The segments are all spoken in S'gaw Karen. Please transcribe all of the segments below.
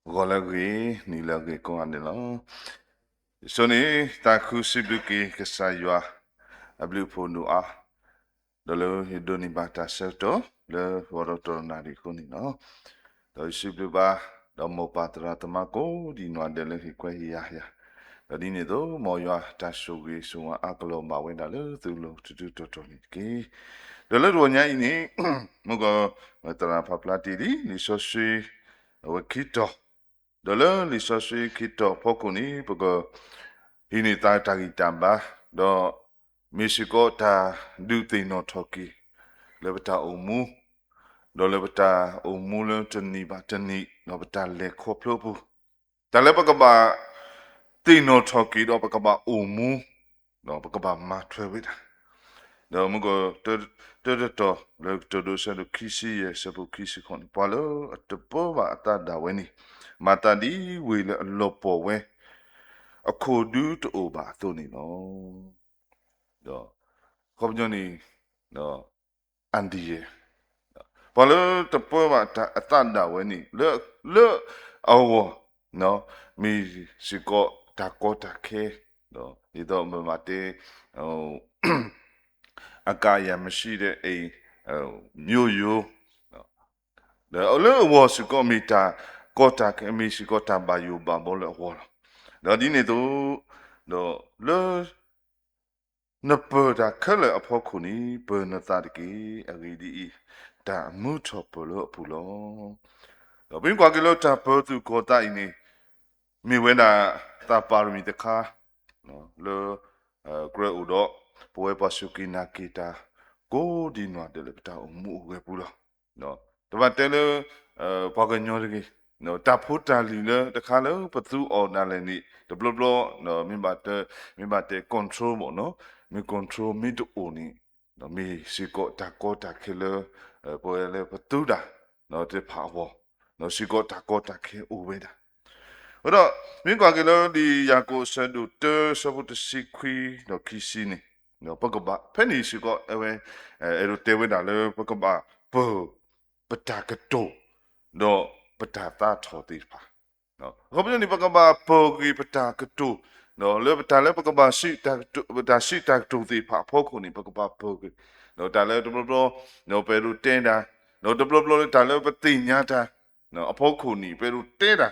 ဂီၤလၢအဂ့ၤ, နံၤလၢအဂ့ၤကိးဂၤဒဲးလီၤ. ယဆိန့ၣ် သးခုစံးဘျုးက့ၤကစၢ်ယွၤ အဘျုးအဖှိၣ်ဒိၣ်အါ, ဒီးလၢယဒိးန့ၢ်ဘၣ်တၢ်ဆၢကတီၢ် လၢဂီၤဒီးတနၣ်ရံၣ်အဃိန့ၣ်လီၤ. ဒီးယစံးဘျုးဘၣ် ဒီးမိၢ်ပၢ်သရၣ်သမါကိးဒံးနီၢ်ဒဲးလၢဟ့ၣ်ခွဲးဟ့ၣ်ယာ်ယၤ, ဒီးဒ်န့ၣ်အသိး မ်ယွၤတၢ်ဆိၣ်ဂ့ၤဆိၣ်ဝါအါကလီၤဘၣ်ဝဲဒၣ်လၢသုလိၤတဒုတီၤတီၤန့ၣ်တက့ၢ်. ဒီးလၢတဂီၤညါအံၤန့ၣ် မုၢ်ကီၢ် သရၣ်ဖးဖျါတ့ၢ်လံ လံာ်စီဆှံ အဝဲခံတီၤ, ဒီးလၢလံာ်စီဆှံခံတီၤအဖီခိၣ်န့ၣ် ပကဟံးန့ၢ်သးတၢ်ဂံၢ်တၢ်ဘါ, ဒီးမ့ၢ်စ့ၢ်ကီးတၢ်ဒုးသ့ၣ်နီၣ်ထီၣ်က့ၤ လၢပတၢ်အိၣ်မူ, ဒီးလၢပတၢ်အိၣ်မူလၢတနံၤဘၣ်တနံၤ ဒီးပတၢ်လဲၤခီဖျိအပူၤ, တၢ်လၢပကဘၣ်သ့ၣ်နီၣ်ထီၣ်က့ၤ ဒီးပကဘၣ်အိၣ်မူ, ဒီးပကဘၣ်မၤထွဲဝဲဒၣ်, ဒီးမုၢ်ကီၢ် တၢတတီၤ လၢကတိၤဒိ အဆၢဒိၣ်ခံဆံယဲၢ် အဆၢဖိခံဆံဃိးန့ၣ် ပှၤလၢအတပၢဘၣ်အသးဒၣ်ဝဲန့ၣ် မၤသးဒ်ဝ့ၢ်လၢအလီၤပှီၢ်ဝဲ အခိၣ်ဒူတအိၣ်ဘၣ်အသိးန့ၣ်လီၤ. ဒီးအခီပညီန့ၣ် အန္တရာယ်, ပှၤလၢတပၢဘၣ်အသးဒၣ်ဝဲန့ၣ် လၢအဂီၢ် မ့ၢ်စ့ၢ်ကီးတၢ်ကီတၢ်ခဲ, ဒ်သိးမ့ၢ်ဘၣ်တဲ အကါယၤမ့ၢ်ဆံးဒီး အိမ် မျိုးရိုး, ဒီးလၢအဂီၢ်စ့ၢ်ကီး မ့ၢ်တၢ်ကီတၢ်ခဲ မ့ၢ်စ့ၢ်ကီးတၢ်ဘၣ်ယိၣ်ဘၣ်ဘီလၢအဂီၢ်လီၤ. ဒီးဒ်န့ၣ်အသိး ဒီးလၢ နပၢၤတၢ်ခဲလၢာ်အဖီခိၣ်န့ၣ် ပၢၤနသးတက့ၢ်. အဂ့ၢ်ဒ်အံၤ, တၢ်မူထီၣ်ပၢၤလၢအပူၤလီၤ. ဒီးပမ့ၢ်ကွၢ်က့ၤလၢတၢ်ပၢၤသူၣ်ကီၢ်သးအံၤန့ၣ် မ့ၢ်ဝဲဒၣ်သးပၤရမံၤတခါ လၢ ကြၢးအိၣ်ဒီး ပဝဲပှၤစူၢ်က့ၤနာ်က့ၤတၢ် ကိးဒံးနီၢ်ဒဲးလၢပတၢ်အိၣ်မူအိၣ်ဂဲၤပူၤလီၤ. တဘၣ်တဲလၢ ပှၤကညီတဂ့ၤ, တၢ်ဖိတၢ်လံၤလၢတခါလၢပသူအီၤဒၣ်လဲာ်န့ၣ် တဘျီဘျီ မ့ၢ်ဘၣ်တဲ မ့ၢ်ဘၣ်တဲ control မ့ၢ်နီၤ, မ့ၢ် control မ့ၢ်တအိၣ်န့ၣ် မ့ၢ်စ့ၢ်ကီးတၢ်ကီတၢ်ခဲလၢ ပဝဲလၢပသူတၢ် သ့ၣ်တဖၣ်အဂီၢ် စ့ၢ်ကီးတၢ်ကီတၢ်ခဲအိၣ်ဝဲဒၣ်. အဃိဒီး မ့ၢ်ကွၢ်က့ၤလၢလံာ်ယၤကိာ်အဆၢဒိၣ်တၢ အဆၢဖိတဆံခွံဒီးခံဆံန့ၣ် ပကဘၣ် ဖဲန့ၣ်စ့ၢ်ကီး အဝဲ အဲၣ်ဒိးတဲဝဲဒၣ်လၢပကဘၣ်ပၢၤ ပတၢ်ကတိၤ ဒီးပတၢ်သးထီၣ်သ့ၣ်တဖၣ် အခီပညီန့ၣ် ပကဘၣ်ပၢၤက့ၤပတၢ်ကတိၤ လၢပတၢ်လၢပကဘၣ် ပတၢ်စံးတၢ်ကတိၤသ့ၣ်တဖၣ်အဖီခိၣ်န့ၣ် ပကဘၣ်ပၢၤက့ၤ ဒီးတၢ်လၢတဘျီဘျီ ပအဲၣ်ဒိးတဲဒၣ် ဒီးတဘျီဘျီလၢတၢ်လၢပသ့ၣ်ညါတၢ် အဖီခိၣ်န့ၣ် ပအဲၣ်ဒိးတဲဒၣ်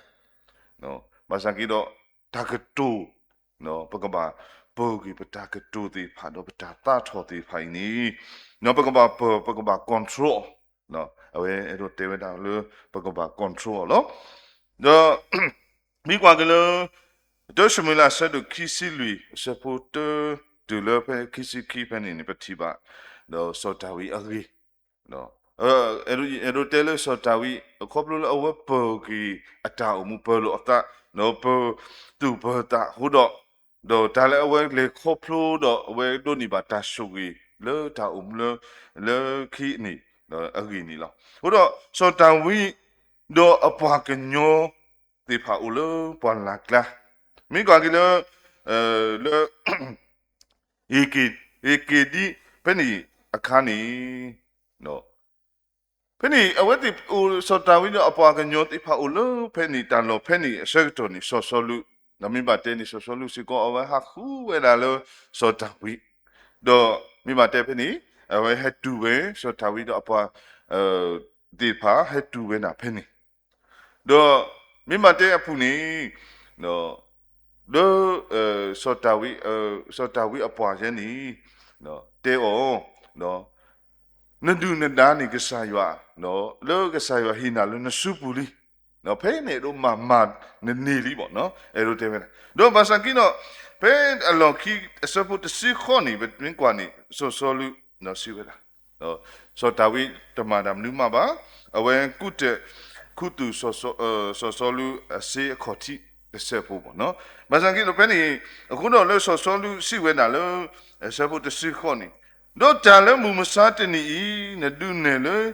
ဘၣ်ဆၣ်က့ဒီး တၢ်ကတိၤ ပကဘၣ်ပၢၤက့ၤပတၢ်ကတိၤသ့ၣ်တဖၣ် ဒီးပတၢ်သးထီၣ်သ့ၣ်တဖၣ်အံၤန့ၣ် ပကဘၣ်ပၢၤ ပကဘၣ် control အီၤ အဝဲအဲၣ်ဒိးတဲဝဲဒၣ်လၢ ပကဘၣ် control အီၤလီၤ. ဒီး မ့ၢ်ကွၢ်က့ၤလၢ တၢၡမူၤအ့လး အဆၢဒိၣ်ခံဆံလွံၢ် အဆၢဖိတၢ တုၤလၢဖဲခံဆံခံဖဲန့ၣ်န့ၣ် ပထံၣ်ဘၣ် ဒီးစီၤဒၤဝံးအဂ့ၢ် အဲၣ်ဒိးတဲလၢစီၤဒၤဝံး အခီဖျိလၢအဝဲပၢၤက့ၤအတၢ်အိၣ်မူ ပၢၤလိာ်အသး ပၢၤသူၣ်ပၢၤသးအဃိဒီး ဒီးတၢ်လၢအဝဲလဲၤခီဖျိဒီးအဝဲဒိးန့ၢ်ဘၣ်တၢ်ဆိၣ်ဂ့ၤလၢတၢ်အိၣ်မူလၢ လၢခံန့ၣ် အဂ့ၢ်န့ၣ်လီၤ. အဃိဒီးစီၤဒၤဝံး ဒီးအပှၤကညီသ့ၣ်တဖၣ်အိၣ်လၢပှၢ်လၢ်ကျါ မ့ၢ်ကွၢ်က့ၤလၢ လၢ ဧ့ၤက့ၤဒံ ဖဲန့ၣ်အခါန့ၣ် ဖဲန့ၣ် အဝဲသ့ၣ်အိၣ် စီၤဒၤဝံးဒီးအပှၤကညီသ့ၣ်တဖၣ်အိၣ်လၢဖဲန့ၣ် တၢ်လီၢ်ဖဲန့ၣ်အဆၢကတီၢ်န့ၣ် စီၤစီလူး ဒီးမ့ၢ်ဘၣ်တဲန့ၣ် စီၤစီလူးစ့ၢ်ကီး အဝဲဟးဃုဝဲဒၣ်လၢစီၤဒၤဝံး ဒီးမ့ၢ်ဘၣ်တဲဖဲန့ၣ် အဝဲဟဲတုၤဝဲ စီၤဒၤဝံးဒီးအပှၤ သ့ၣ်တဖၣ်ဟဲတုၤဝဲဒၣ်ဖဲန့ၣ် ဒီးမ့ၢ်ဘၣ်တဲအပူၤန့ၣ် လၢ စီၤဒၤဝံး စီၤဒၤဝံးအပှၤယဲန့ၣ် တဲအီၤ နဒုၣ်နဒါန့ၣ် ကစၢ်ယွၤ လၢကစၢ်ယွၤဟ့ၣ်နၤလၢနစုပူၤလံ. ဖဲန့ၣ်ဒိးမၤမၤနန့ၢ်လံဘၣ် အဲၣ်ဒိးတဲဝဲဒၣ် ဒီးဘၣ်ဆၣ်က့ဒီး ဖဲအလီၢ်ခံအဆၢဖိတဆံဃိးန့ၣ် ပမ့ၢ်ကွၢ်န့ၣ် စီၤစီလူး စံးဝဲဒၣ် စီၤဒၤဝံးတမၤတၢ်မနုၤမးဘၣ်. အဝဲကူၣ်တၢ်ခူသူၣ် စီၤစီလူးအစ့အခီၣ်ထံးတစဲးဖိဘၣ်. ဘၣ်ဆၣ်က့ဒီးဖဲန့ၣ် အဃိဒီးလၢစီၤစီလူးစံးဝဲဒၣ်လၢ အဆၢဖိတဆံဃိးန့ၣ် ဒီးတၢ်လၢမုၢ်မဆါတနံၤအံၤ နဒုးနဲၣ်လၢ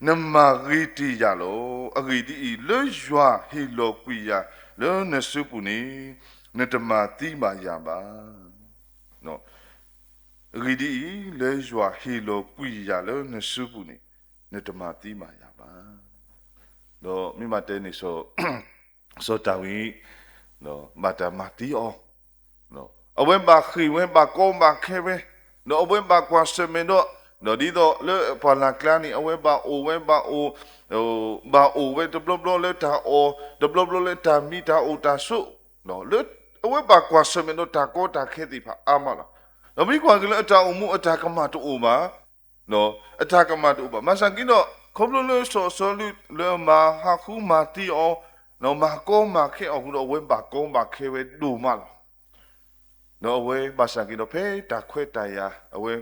နမၤဂ့ၤတ့ၢ်ယၤလီၤ. အဂ့ၢ်ဒ်အံၤ, လၢယွၤဟ့ၣ်လီၤကွံာ်ယၤလၢနစုပူၤန့ၣ် နတမၤသံဘၣ်ယၤဘၣ်. အဂ့ၢ်ဒ်အံၤ, လၢယွၤဟ့ၣ်လီၤကွံာ်ယၤလၢနစုပူၤန့ၣ် နတမၤသံဘၣ်ယၤဘၣ်. ဒီးမ့ၢ်ဘၣ်တဲန့ၣ် စီၤ စီၤဒၤဝံး ဘၣ်တၢ်မၤသံအီၤ, အဝဲဘၣ်ဃ့ၢ်ဝဲ ဘၣ်ကီဘၣ်ခဲဝဲ, ဒီးအဝဲဘၣ်ကွၢ်ဆၢၣ်မဲာ်ဒီး, ဒီးဒ်သိးလၢပှၢ်လၢ်ကျါန့ၣ် အဝဲဘၣ်အိၣ်ဝဲ ဘၣ်အိၣ်, ဘၣ်အိၣ်ဝဲတဘျီဘျီလၢတၢ်အီၣ်, တဘျီဘျီလၢတၢ်မံတၢ်အိၣ်တၢ်ဆိး, လၢအဝဲဘၣ်ကွၢ်ဆၢၣ်မဲာ်ဒီးတၢ်ကီတၢ်ခဲသ့ၣ်တဖၣ်အါမးလီၤ. ဒီးမ့ၢ်ကွၢ်က့ၤလၢအတၢ်အိၣ်မူအတၢ်ကမၣ်တအိၣ်ဘၣ် အတၢ်ကမၣ်တအိၣ်ဘၣ်. ဘၣ်ဆၣ်က့ဒီး ခီဖျိလၢစီၤစီလူးလၢအမၤဟးဃုမၤသံအီၤ, မၤကီမၤခဲအီၤအဃိဒီး အဝဲဘၣ်ကီဘၣ်ခဲဝဲဒိၣ်မးလီၤ. ဒီးအဝဲဘၣ်ဆၣ်က့ဒီး ဖဲတၢ်ခွဲးတၢ်ယာ် အဝဲ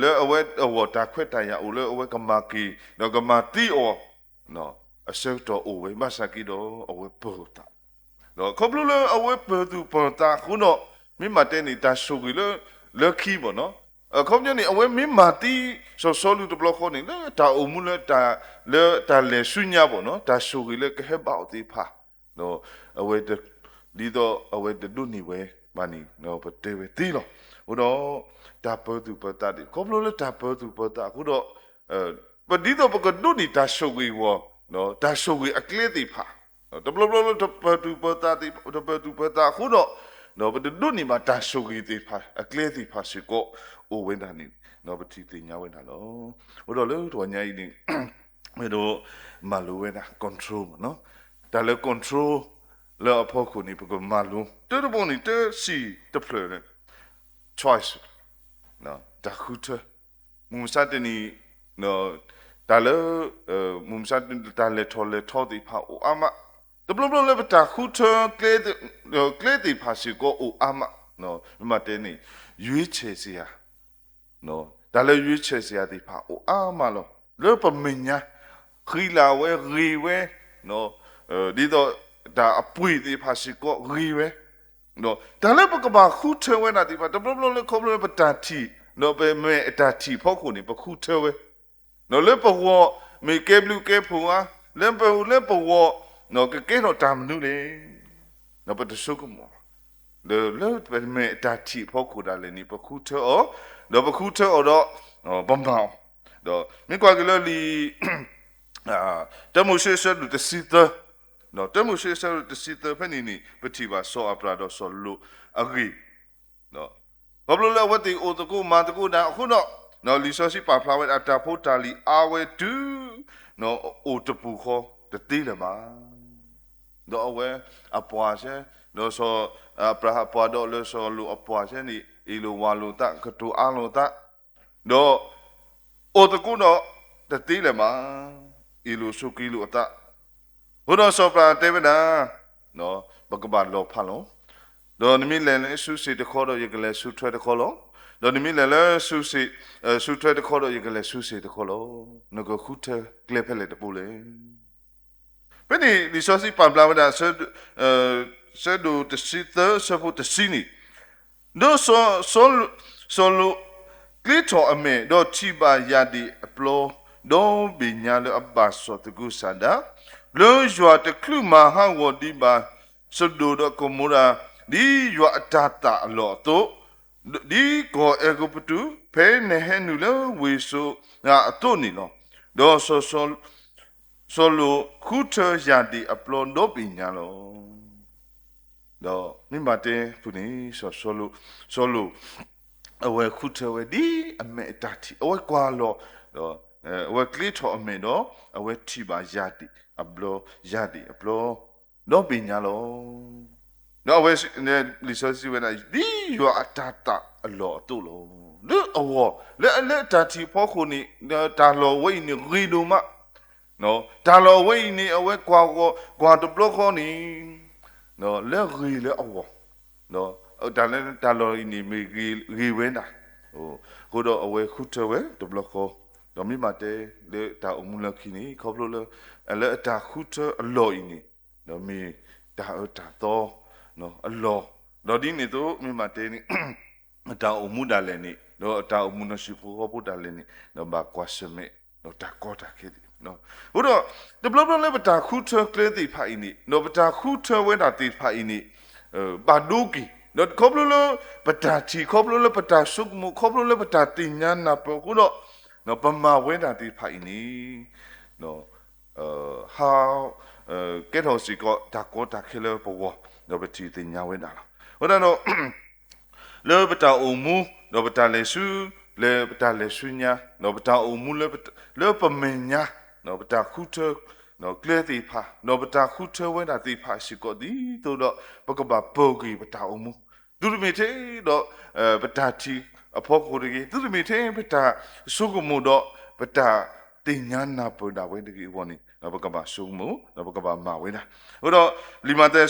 လၢအဝဲအဂီၢ်တၢ်ခွဲးတၢ်ယာ်အိၣ်လၢအဝဲကမၤက့ၤ ဒီးကမၤသံအီၤ အဆၢကတီၢ်အိၣ်ဝဲ ဘၣ်ဆၣ်က့ဒီးအဝဲပၢၤသး, ဒီးခီဖျိလၢအဝဲပၢၤသူၣ်ပၢၤသးအဃိဒီး မ့ၢ်မးတဲန့ၣ် တၢ်ဆိၣ်ဂ့ၤလၢ လၢခံဘၣ်နီၤ, အခီပညီန့ၣ် အဝဲမ့ၢ်မၤသံစီၤစီလူးတဘျီဃီန့ၣ် လၢတၢ်အိၣ်မူလၢ လၢတၢ်လဲၤဆူညါဘၣ်နီၤ တၢ်ဆိၣ်ဂ့ၤလၢကဟဲဘၣ်အီၤသ့ၣ်တဖၣ် အဝဲ ဒ်သိးအဝဲတဒိးန့ၢ်ဝဲဘၣ်န့ၣ် ပတဲဝဲသ့လီၤ. အဃိဒီး တၢ်ပၢၤသူၣ်ပၢၤသးဒ် ခီဖျိလၢတၢ်ပၢၤသူၣ်ပၢၤသးအဃိဒီး ပဒ်သိးပကဒိးန့ၢ်တၢ်ဆိၣ်ဂ့ၤအဂီၢ် တၢ်ဆိၣ်ဂ့ၤအကျဲသ့ၣ်တဖၣ် တဘျီဘျီလၢတပၢၤသူၣ်ပၢၤသးသ့ၣ် တပၢၤသူၣ်ပၢၤသးအဃိဒီး ပတဒိးန့ၢ်ဘၣ်တၢ်ဆိၣ်ဂ့ၤသ့ၣ်တဖၣ်အကျဲသ့ၣ်တဖၣ်စ့ၢ်ကီး အိၣ်ဝဲဒၣ်န့ၣ် ပထံၣ်သ့ၣ်ညါဝဲဒၣ်လီၤ. အဃိဒီးလၢတဂီၤညါအံၤန့ၣ် မ့ၢ်ဒိး မၤလိဝဲဒၣ် control မ့ၢ်နီၤ, တၢ်လၢ control လၢအဖီခိၣ်န့ၣ် ပကမၤလိ တၢတဘီန့ၣ် တၢစံၣ်တဖျၢၣ်န့ၣ် choice တၢ်ဃုထၢ မုၢ်မဆါတနံၤ တၢ်လၢ မုၢ်မဆါတနံၤ တၢ်လဲၤထီၣ်လဲၤထီသ့ၣ်တဖၣ်အိၣ်အါမး, တဘျီဘျီလၢပတၢ်ဃုထၢ ကျဲသ့ၣ်တဖၣ်စ့ၢ်ကီးအိၣ်အါမး, မ့ၢ်မးတဲန့ၣ် ရွေးချယ်စရာ တၢ်လၢရွေးချယ်စရာသ့ၣ်တဖၣ်အိၣ်အါမးလီၤ. လၢပမဲာ်ညါ ဃံလၤဝဲဂ့ၤဝဲ ဒ်သိးတၢ်အပှ့ၤသ့ၣ်တဖၣ်စ့ၢ်ကီးဂ့ၤဝဲ, တၢ်လၢပကဘၣ်ဃုထၢဝဲဒၣ်သ့ၣ်တဖၣ် တဘျီဘျီလၢခီဖျိလၢပတၢ်ထံၣ် ဒီးပမဲာ်အတၢ်ထံၣ်အဖီခိၣ်န့ၣ် ပဃုထၢဝဲ, ဒီးလၢပဂီၢ်မ့ၢ်ကဲဘျုးကဲဖှိၣ်ဧါ, လၢပ လၢပဂီၢ် ကကဲထီၣ်တၢ်မနုၤလဲၣ် ဒီးပတဆိကမိၣ် ဒီးလၢပမဲာ်အတၢ်ထံၣ်အဖီခိၣ်ဒၣ်လဲာ်န့ၣ် ပဃုထၢအီၤ, ဒီးပဃုထၢအီၤဒီး ပမၤအီၤ, ဒီးမ့ၢ်ကွၢ်က့ၤလၢလံာ် တၢမိၤၡ့အဆၢဒိၣ်တဆံသၢ, တၢမိၤၡ့အဆၢဒိၣ်တဆံသၢဖဲန့ၣ်န့ၣ် ပထံၣ်ဘၣ်စီၤအၤဘြၤဟၣ်ဒီးစီၤလိာ်အဂ့ၢ် ခီဖျိလၢအဝဲသ့ၣ်အိၣ်သကိးမၤသကိးဒၣ်အဃိဒီး လံာ်စီဆှံပာ်ဖျါဝဲဒၣ်တၢ်ဖိတၢ်လံၤအါဝဲတုၤ အိၣ်တပူၤဃီတသ့လၢၤဘၣ်. ဒီးအဝဲအပှၤစဲ ဒီးစီၤအၤဘြၤဟၣ်အပှၤဒီးလၢစီၤလိာ်အပှၤစဲန့ၣ် အ့ၣ်လိာ်ဝၤလိာ်သး ကတိၤအါလိာ်သး ဒီးအိၣ်သကိးဒီးတသ့လၢၤဘၣ်. အ့ၣ်လိာ်ဆိးက့လိာ်အသး အဃိဒီးစီၤပၤတဲဝဲဒၣ် ပကဘၣ်လီၤဖးလီၤ. ဒီးနမ့ၢ်လဲၤလၢစုစ့ၣ်တခီဒီး ယကလဲၤဆူထွဲတခီလီၤ. ဒီးနမ့ၢ်လဲၤလၢစုစ့ၣ် စုထွဲတခီဒီး ယကလဲၤစုစ့ၣ်တခီလီၤ. နကဃုထၢကျဲဖဲလဲၣ်တပူၤလဲၣ်. ဖဲန့ၣ် လံာ်စီဆှံပာ်ဖျါဝဲဒၣ် ဆၢဒိၣ်တဆံသၢ အဆၢဖိတဆံန့ၣ် ဒီးစီၤ စီၤလိာ် စီၤလိာ် ကျ့ထီၣ်အမဲာ် ဒီးထံၣ်ဘၣ်ယၢ်ဒ့ၣ်အပျီ ဒီဘ့ၣ်ညါလၢအဘၣ်စီၣ်သကုၤဆးဒး, လၢယွၤတချုးမၤဟးဂီၤဒံးဘၣ် စဒိၣ်ဒီးကမိရၤ ဒ်ယွၤအတၤသၣ်အလီၢ်အသိး, ဒ်ကီၢ်အဲၤကူပတူး ဖဲနဟဲနုာ်လၢဝ့ၢ်စိၤအသိးန့ၣ်လီၤ. ဒီးစီၤ စီၤလိာ်ဃုထၢယၢ်ဒ့ၣ်အပျီဒီဘ့ၣ်ညါလီၤ. ဒီးမ့ၢ်မၤတဲဖုၣ်န့ၣ် စီၤ စီၤလိာ် စီၤလိာ် အဝဲဃုထၢဝဲဒ်အမဲာ်အတၢ်ထံၣ် အဝဲကွၢ်လီၤ ဒီး အဝဲကျ့ထီၣ်အမဲာ်ဒီး အဝဲထံၣ်ဘၣ်ယၢ်ဒ့ၣ်အဘျီ ယၢ်ဒ့ၣ်အပျီ ဒီဘ့ၣ်ညါလီၤ. ဒီးအဝဲ လံာ်စီဆှံဝဲဒၣ် ဒ်ယွၤအတၤသၣ်အလီၢ်အသိးလီၤ. လၢအဂီၢ် လၢ လၢအတၢ်ထံၣ်အဖီခိၣ်န့ၣ် တၢ်လီၢ်အဝဲအံၤန့ၣ်ဂ့ၤဒိၣ်မး တၢ်လီၢ်အဝဲအံၤန့ၣ် အဝဲကွၢ်ဂီၤ ကွၢ်တဘျီဃီန့ၣ် လၢဂ့ၤလၢအဂီၢ် တၢ်လၢ တၢ်လီၢ်အံၤန့ၣ် မ့ၢ်ဂ့ၤ ဂ့ၤဝဲဒၣ် အဃိဒီးအဝဲဃုထၢဝဲတဘျီဃီ ဒီးမ့ၢ်မၤတဲလၢတၢ်အိၣ်မူလၢခံန့ၣ် ခီဖျိလၢ လၢအတၢ်ဃုထၢအလီၢ်အံၤန့ၣ် ဒီးမ့ၢ်တၢ်အၢတၢ်သီအလီၢ် ဒီးဒ်န့ၣ်အသိး မ့ၢ်မၤတဲန့ၣ် အတၢ်အိၣ်မူဒၣ်လဲာ်န့ၣ် ဒီးအတၢ်အိၣ်မူနီၢ်ဆံးဖိဃီဖိဒၣ်လဲာ်န့ၣ် ဒီးဘၣ်ကွၢ်ဆၢၣ်မဲာ် ဒီးတၢ်ကီတၢ်ခဲသ့ၣ် အဃိဒီး တဘျီဘျီလၢပတၢ်ဃုထၢကျဲသ့ၣ်တဖၣ်အံၤန့ၣ် ဒီးပတၢ်ဃုထၢဝဲဒၣ်သ့ၣ်တဖၣ်အံၤန့ၣ် ဘၣ်ဒိက့ၤ ဒီးခီဖျိလၢ ပတၢ်ထံၣ် ခီဖျိလၢပတၢ်ဆိကမိၣ် ခီဖျိလၢပတၢ်သ့ၣ်ညါနၢ်ပၢၢ်အဃိဒီး ပမၤဝဲဒၣ်သ့ၣ်တဖၣ်အံၤန့ၣ် ဟး ကဲထီၣ်စ့ၢ်ကီးတၢ်ကီတၢ်ခဲလၢပဂီၢ်, ဒီးပထံၣ်သ့ၣ်ညါဝဲဒၣ်လီၤ. အဃိသတးဒီး လၢပတၢ်အိၣ်မူ ဒီးပတၢ်လဲၤဆူ လၢပတၢ်လဲၤဆူညါ ဒီးပတၢ်အိၣ်မူလၢ လၢပမဲာ်ညါ ဒီးပတၢ်ဃုထၢ ကျဲသ့ၣ်တဖၣ် ဒီးပတၢ်ဃုထၢဝဲဒၣ်သ့ၣ်တဖၣ်စ့ၢ်ကီး ဒ်သိးဒီး ပကဘၣ်ပၢၤက့ၤပတၢ်အိၣ်မူ သုတမ့ၢ်ထဲဒီး ပတၢ်ထံၣ်အဖီခိၣ်တဂ့ၤ, သုတမ့ၢ်ထဲပတၢ်ဆိကမိၣ်ဒီး ပတၢ်သ့ၣ်ညါနၢ်ပၢၢ်ဒၣ်ဝဲတဂ့ၤအဂီၢ်န့ၣ် ပကဘၣ်ဆိကမိၣ် ဒီးပကဘၣ်မၤဝဲဒၣ်. အဃိဒီး လံာ်မးသဲ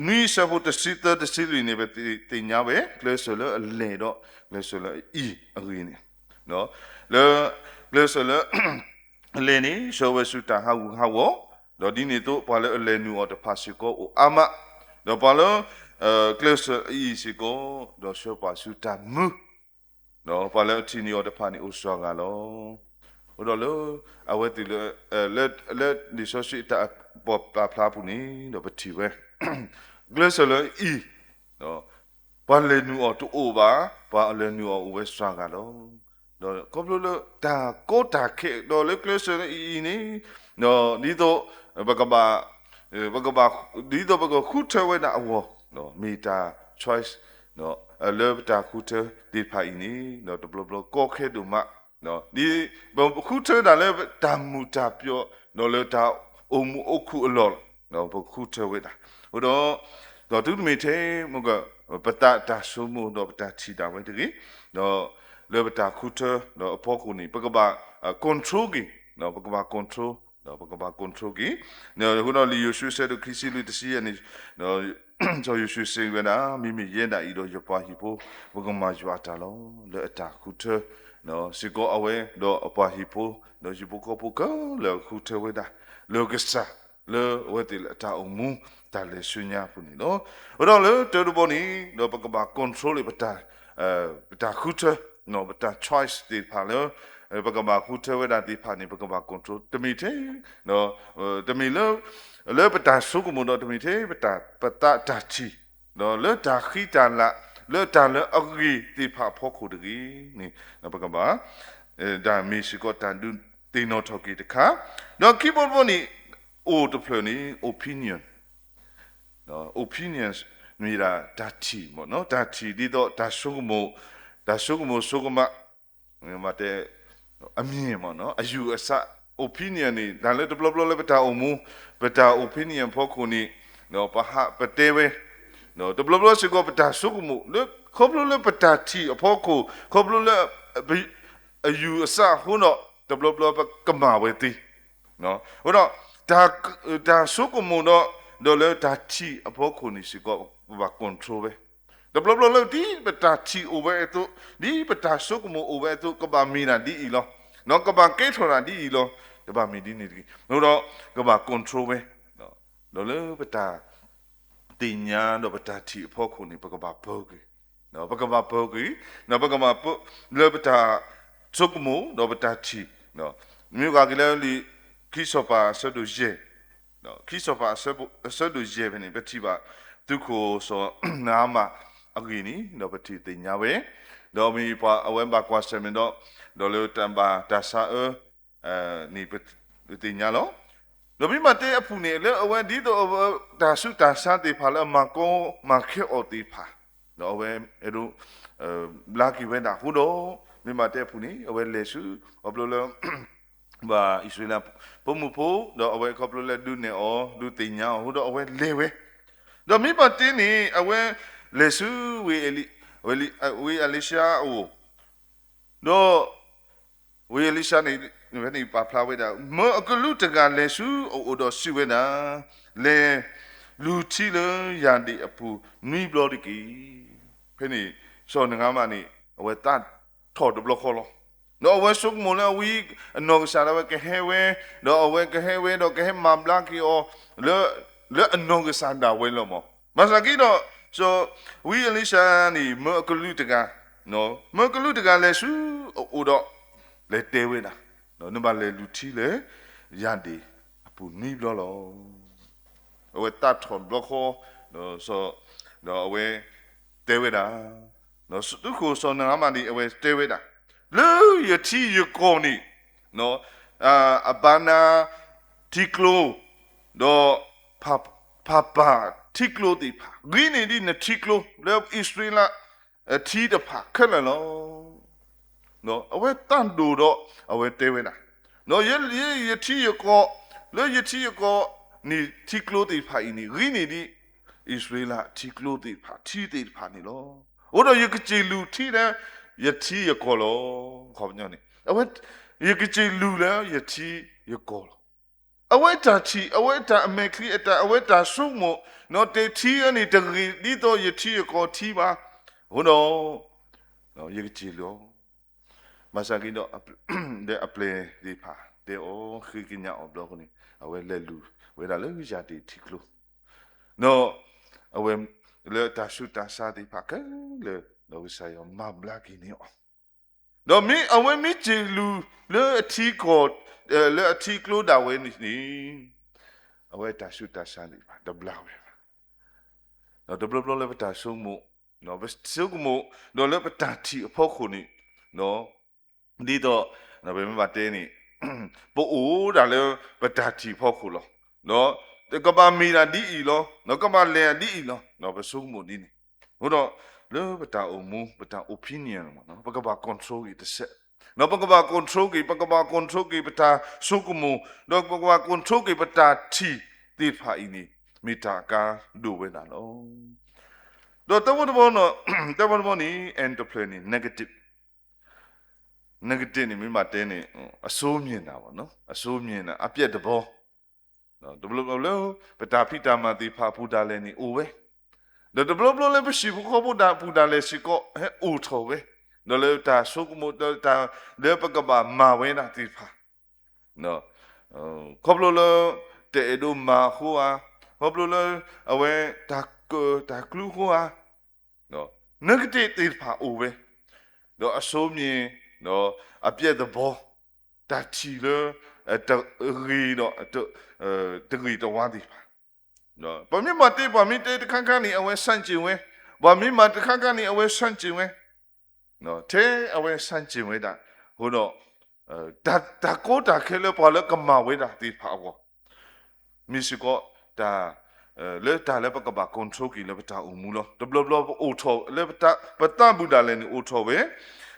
နွံ အဆၢဖိ တဆံသၢ တဆံလွံၢ်န့ၣ် ပသ့ၣ်ညါဝဲ ကျဲးစၢးလၢအလဲၤဒီး ကျဲးစၢးလၢအအံၤအဂ့ၢ်န့ၣ် လၢ ကျဲးစၢးလၢ အလဲၤန့ၣ် ဆှၢဝဲဆူတၢ်ဟးဂူာ်ဟးဂီၤ, ဒီးဒ်န့ၣ်အသိး ပှၤလၢအလဲၤနုာ်အီၤတဖၣ်စ့ၢ်ကီးအိၣ်အါမး, ဒီးပှၤလၢ ကျဲးစၢးအံၤစ့ၢ်ကီး ဒီးဆှၢပှၤဆူတၢ်မူ ဒီးပှၤလၢအထံၣ်န့ၢ်အီၤတဖၣ်န့ၣ်အိၣ်စှၤဂၤလီၤ. အဃိဒီးလၢ အဝဲသ့ၣ်လၢ လၢ လၢလံာ်စီဆှံအတၢ်ပာ်ဖျါအပူၤန့ၣ် ဒီးပထံၣ်ဝဲ ကျဲးစၢးလၢအံၤ ပှၤလဲၤနုာ်အီၤတအိၣ်ဘၣ်, ပှၤလဲၤနုာ်အီၤအိၣ်ဝဲစှၤဂၤလီၤ. ဒီးခီဖျိလၢတၢ်ကီတၢ်ခဲ ဒီးလၢကျဲးစၢးလၢအံၤအံၤန့ၣ် ဒ်သိး ပကဘၣ် ပကဘၣ် ဒ်သိးပကဃုထၢဝဲဒၣ်အဂီၢ် မ့ၢ်တၢ် choice လၢပတၢ်ဃုထၢသ့ၣ်တဖၣ်အံၤန့ၣ် ဒီးတဘျီဘျီကီခဲဒိၣ်မး ဒ်ပဃုထၢဒၣ်လၢတၢ်မုာ်တၢ်ပျီး ဒီးလၢတၢ်အိၣ်မူအိၣ်ခုၣ်အလီၢ်လီၤ ပဃုထၢဝဲဒၣ်. အဃိဒီး ဒီးသုတမ့ၢ်ထဲ ပသးတၢ်ဆိကမိၣ်ဒီးပတၢ်ထံၣ်ဒၣ်ဝဲတဂ့ၤ, ဒီးလၢပတၢ်ဃုထၢ ဒီးအဖီခိၣ်န့ၣ် ပကဘၣ် control က့ၤ, ပကဘၣ် control ဒီးပကဘၣ် control က့ၤ. အဃိဒီးလံာ်ယိၤၡူ အဆၢဒိၣ်ခံဆံလွံၢ် တဆံယဲၢ်န့ၣ် စီၤယိၤၡူစံးဝဲဒၣ် မ့မ့ၢ်ယဲဒၣ်အံၤဒီးယပှၤဟံၣ်ဖိ ပကမၤယွၤအတၢ်လီၤ လၢအတၢ်ဃုထၢ စ့ၢ်ကီးအဝဲ ဒီးအပှၤဟံၣ်ဖိ ဒီးဟံၣ်ဖိဃီဖိခဲလၢာ်ဃုထၢဝဲဒၣ် လၢကစၢ် လၢအဝဲသ့ၣ်လၢအတၢ်အိၣ်မူ တၢ်လဲၤဆူညါအပူၤန့ၣ်လီၤ. အဃိဒီးလၢတၢ်တဘီန့ၣ် ဒီးပကဘၣ် control လၢပတၢ် ပတၢ်ဃုထၢ ပတၢ် choice သ့ၣ်တဖၣ်လၢ ပကဘၣ်ဃုထၢဝဲဒၣ်သ့ၣ်တဖၣ်န့ၣ် ပကဘၣ် control တမ့ၢ်ထဲ တမ့ၢ်လၢ လၢပတၢ်ဆိကမိၣ်ဒီးတမ့ၢ်ထဲ ပတၢ် ပသးတၢ်ထံၣ် ဒီးလၢတၢ်ဃံတၢ်လၤ လၢတၢ်လၢအဂ့ၤသ့ၣ်တဖၣ်အဖီခိၣ်တဂ့ၤန့ၣ် ပကဘၣ် တၢ်မ့ၢ်စ့ၢ်ကီးတၢ်ဒုးသ့ၣ်နီၣ်ထီၣ်က့ၤတခါ, ဒီးခံဘီတဘီန့ၣ် အိၣ်တဖျၢၣ်န့ၣ် opinion opinions မ့ၢ်ဒၣ်တၢ်ထံၣ်မ့ၢ်နီၤ, တၢ်ထံၣ်ဒ်သိးတၢ်ဆိကမိၣ်, တၢ်ဆိကမိၣ်ဆိကမး, မ့ၢ်တဲ အမြင်မ့ၢ်နီၤ, အယူအဆ opinion န့ၣ် တၢ်လၢတဘျီဘျီလၢပတၢ်အိၣ်မူ, ပတၢ် opinion အဖီခိၣ်န့ၣ် ပဟးပတဲဝဲ, တဘျီဘျီစ့ၢ်ကီးပတၢ်ဆိကမိၣ် လၢခီဖျိလၢပတၢ်ထံၣ်အဖီခိၣ်, ခီဖျိလၢ အယူအဆအဃိဒီး တဘျီဘျီပကမၤဝဲသ့ အဃိဒီး တၢ်ဆိကမိၣ်ဒီး ဒီးလၢတၢ်ထံၣ်အဖီခိၣ်န့ၣ်စ့ၢ်ကီး ပဘၣ် control ဝဲ, တဘျီဘျီလၢဒ်ပတၢ်ထံၣ်အိၣ်ဝဲအသိး, ဒ်ပတၢ်ဆိကမိၣ်အိၣ်ဝဲအသိး ကဘၣ်မ့ၢ်ဒၣ်ဒ်အံၤလီၤ, ဒီးကဘၣ်ကဲထီၣ်ဒၣ်ဒ်အံၤလီၤ, တဘၣ်မ့ၢ်ဒ်န့ၣ်တဂ့ၤ, အဃိဒီး ကဘၣ် control ဝဲ, ဒီးလၢပတၢ် သ့ၣ်ညါဒီးပတၢ်ထံၣ်အဖီခိၣ်န့ၣ် ပကဘၣ်ပၢၤက့ၤ, ပကဘၣ်ပၢၤက့ၤ, ပကဘၣ်ပၢၤ လၢပတၢ်ဆိကမိၣ်ဒီးပတၢ်ထံၣ်, မ့ၢ်ဂ့ၢ်က့ၤလၢလံာ်ခံစီၤပၤအဆၢဒိၣ်ယဲၢ်, ခံစီၤပၤအဆၢဒိၣ်ယဲၢ်ဖဲန့ၣ် ပထံၣ်ဘၣ် သုးခိၣ်စီၤနၤမၣ်အဂ့ၢ်န့ၣ် ဒီးပထံၣ်သ့ၣ်ညါဝဲ, ဒီးမ့ၢ်ပှၤအဝဲဘၣ်ကွၢ်ဆၢၣ်မဲာ်ဒီး, ဒီးလၢတၢ်ဘၣ်တၢ်ဆါအၢ န့ၣ် ပသ့ၣ်ညါလီၤ. ဒီးမ့ၢ်ဘၣ်တဲအပူၤန့ၣ် လၢအဝဲဒ်သိးအဝဲတၢ်ဆူးတၢ်ဆါသ့ၣ်တဖၣ်လၢအမၤကီမၤခဲအီၤသ့ၣ်တဖၣ်, ဒီးအဝဲအဲၣ်ဒိး ဘျါက့ၤဝဲဒၣ်အဃိဒီး, မ့ၢ်ဘၣ်တဲအပူၤန့ၣ် အဝဲလဲၤဆူ ခီဖျိလၢ ဘၣ်အံၣ်စရ့လးဖိမုၣ်ဖိ ဒီးအဝဲခီဖျိလၢဒုးနဲၣ်အီၤ ဒုးသ့ၣ်ညါအီၤအဃိဒီး အဝဲလဲၤဝဲ, ဒီးမ့ၢ်ဘၣ်တဲန့ၣ် အဝဲလဲၤဆူ ဝ့ၢ်အလံၡါအအိၣ်, ဒီး ဝ့ၢ်အလံၡါန့ၣ် ဖဲန့ၣ်ပာ်ဖျါဝဲဒၣ် မၢအကလူးတဂၤလဲၤဆူအအိၣ်ဒီးစံးဝဲဒၣ်, လဲၤလူၤထံလၢယၢ်ဒ့ၣ်အပူၤနွံဘျီတက့ၢ်. ဖဲန့ၣ် စီၤနၤမၣ်န့ၣ် အဝဲသးထီၣ်တဘျီဃီလီၤ. ဒီးအဝဲဆိကမိၣ်လၢအဝဲအနီၢ်ကစၢ်ဒၣ်ဝဲကဟဲဝဲ, ဒီးအဝဲကဟဲဝဲဒီးကဟဲမၤဘျါက့ၤအီၤ လၢအနီၢ်ကစၢ်ဒၣ်ဝဲလီၤမး. ဘၣ်ဆၣ်က့ဒီး စီၤ ဝ့ၢ်အလံၡါန့ၣ် မၢအကလူးတဂၤ, မၢကလူးတဂၤလဲၤဆူအအိၣ်ဒီး လဲၤတဲဝဲဒၣ်, နဘၣ်လဲၤလူၤထံလၢ ယၢ်ဒ့ၣ်အပူၤနွံဘျီလီၤ. အဝဲသးထီၣ်တဘျီဃီ, ဒီးအဝဲတဲဝဲဒၣ်, သုးခိၣ်စီၤနၤမၣ်န့ၣ် အဝဲတဲဝဲဒၣ်, လၢယထံယကီၢ်န့ၣ် အဘါနါထံကျိ ဒီးဖး, ဖးပာ်ထံကျိသ့ၣ်တဖၣ်, ဂံၢ်န့ၢ်ဒံးနထံကျိ လၢအံၣ်စရ့လးအထံတဖၣ်ခဲလၢာ်လီၤ. အဝဲတၢ်ဒိၣ်ဒီးအဝဲတဲဝဲဒၣ်, ဒီးယ, ယ, ယထံယကီၢ်, လၢယထံယကီၢ်န့ၣ် ထံကျိသ့ၣ်တဖၣ်အံၤန့ၣ် ဂံၢ်န့ၢ်ဒံးအံၣ်စရ့လးထံကျိသ့ၣ်တဖၣ် ထံသ့ၣ်တဖၣ်န့ၣ်လီၤ. အဃိဒီးယကစၢ်လူၤထံလၢယထံယကီၢ်လီၤ. ခီပညီန့ၣ် အဝဲ, ယကစၢ်လူၤလၢယထံယကီၢ်လီၤ. အဝဲတၢ်ထံၣ်, အဝဲတၢ်အမဲာ်ချံအတၢ်, အဝဲတၢ်ဆိကမိၣ်, နီၢ်တဲထံအံၤန့ၣ် တဂ့ၤဒ်သိးယထံယကီၢ်ထံဘၣ်. အဃိဒီး ယကစၢ်လူၤ, ဘၣ်ဆၣ်က့ဒီး ဒီးအပျဲၢ်သ့ၣ်တဖၣ် တဲအီၤဃ့ကညးအီၤဘျီအဃိန့ၣ် အဝဲလဲၤလူၤဝဲဒၣ်လၢယၤဒ့ၣ်ထံကျိ, ဒီး အဝဲ လၢတၢ်ဆူးတၢ်ဆါသ့ၣ်တဖၣ်ခဲလၢာ် ဒီးကစၢ်ယွၤမၤဘျါက့ၤန့ၢ်အီၤ, ဒီးမ့ၢ်အဝဲမ့ၢ်စၢ်လူၤလၢအထံကီၢ်, လၢအထံကျိဒၣ်ဝဲန့ၣ်, အဝဲတၢ်ဆူးတၢ်ဆါသ့ၣ်တဖၣ်တဘျါဝဲဘၣ်. ဒီးတဘျီဘျီလၢပတၢ်ဆိကမိၣ်, ပဆိကမိၣ်, ဒီးလၢပတၢ်ထံၣ်အဖီခိၣ်န့ၣ်, ဒ်သိး ပမ့ၢ်ဘၣ်တဲန့ၣ် ပအိၣ်ဒၣ်လၢပတၢ်ထံၣ်ဖီခိၣ်လီၤ. ဒီးကဘၣ်မ့ၢ်ဒၣ်ဒ်အံၤလီၤ, ဒီးကဘၣ်လဲၤဒ်အံၤလီၤ, ပဆိကမိၣ်ဒ်န့ၣ်. အဃိဒီး လၢပတၢ်အိၣ်မူ ပတၢ် opinion မ့ၢ် ပကဘၣ် control က့ၤတစဲး, ဒီးပကဘၣ် control က့ၤ, ပကဘၣ် control က့ၤပတၢ်ဆိကမိၣ်, ဒီးပကဘၣ် control က့ၤပတၢ်ထံၣ်သ့ၣ်တဖၣ်အံၤန့ၣ် မ့ၢ်တၢ်အကါဒိၣ်ဝဲဒၣ်လီၤ. ဒီးတၢ်ဘီတဘီ, တၢ်ဘီတဘီန့ၣ် and တဖျၢၣ်န့ၣ် negative, negative န့ၣ် မ့ၢ်ဘၣ်တဲန့ၣ် အဆိုးမြင်တာပေါ့နော်, အဆိုးမြင်တာ, အပျက်သဘော, တဘျီဘျီလၢ ပတၢ်ဖံးတၢ်မၤသ့ၣ်တဖၣ်အပူၤဒၣ်လဲာ်န့ၣ်အိၣ်ဝဲ, ဒီးတဘျီဘျီလၢပဟံၣ်ဖိဃီဖိဒၣ်ပူၤဒၣ်လဲာ်စ့ၢ်ကီး ဟဲအိၣ်ထီၣ်ဝဲ, ဒီးလၢတၢ်ဆိကမိၣ် ဒီးတၢ်လၢပကဘၣ်မၤဝဲဒၣ်သ့ၣ်တဖၣ် ခီဖျိလၢ တအဲၣ်ဒိးမၤအဃိဧါ, ခီဖျိလၢ အဝဲ တၢ်က, တၢ်ကျူအဃိဧါ, negative သ့ၣ်တဖၣ်အိၣ်ဝဲ, ဒီးအဆိုးမြင်, ဒီးအပျက်သဘော, တၢ်ထံၣ်လၢ တဂ့ၤဒီး တဂ့ၤတဝါသ့ၣ်တဖၣ်, ပမ့ၢ်ဘၣ်တဲ ပှၤမ့ၢ်တဲတခါခါန့ၣ် အဝဲဆန့်ကျင်ဝဲ, ပှၤမ့ၢ်မၤတခါခါန့ၣ် အဝဲဆန့်ကျင်ဝဲ, ထဲအဝဲဆန့်ကျင်ဝဲဒၣ်, အဃိဒီး တၢ်ကီတၢ်ခဲလၢပှၤလၢကမၤဝဲဒၣ်သ့ၣ်တဖၣ်အဂီၢ်, မ့ၢ်စ့ၢ်ကီး တၢ်, လၢတၢ်လၢပကဘၣ် control က့ၤလၢပတၢ်အိၣ်မူလီၤ. တဘျီဘျီပအိၣ်ထီၣ်လၢပသးပူၤဒၣ်လဲာ်န့ၣ်အိၣ်ထီၣ်ဝဲ, ဒီး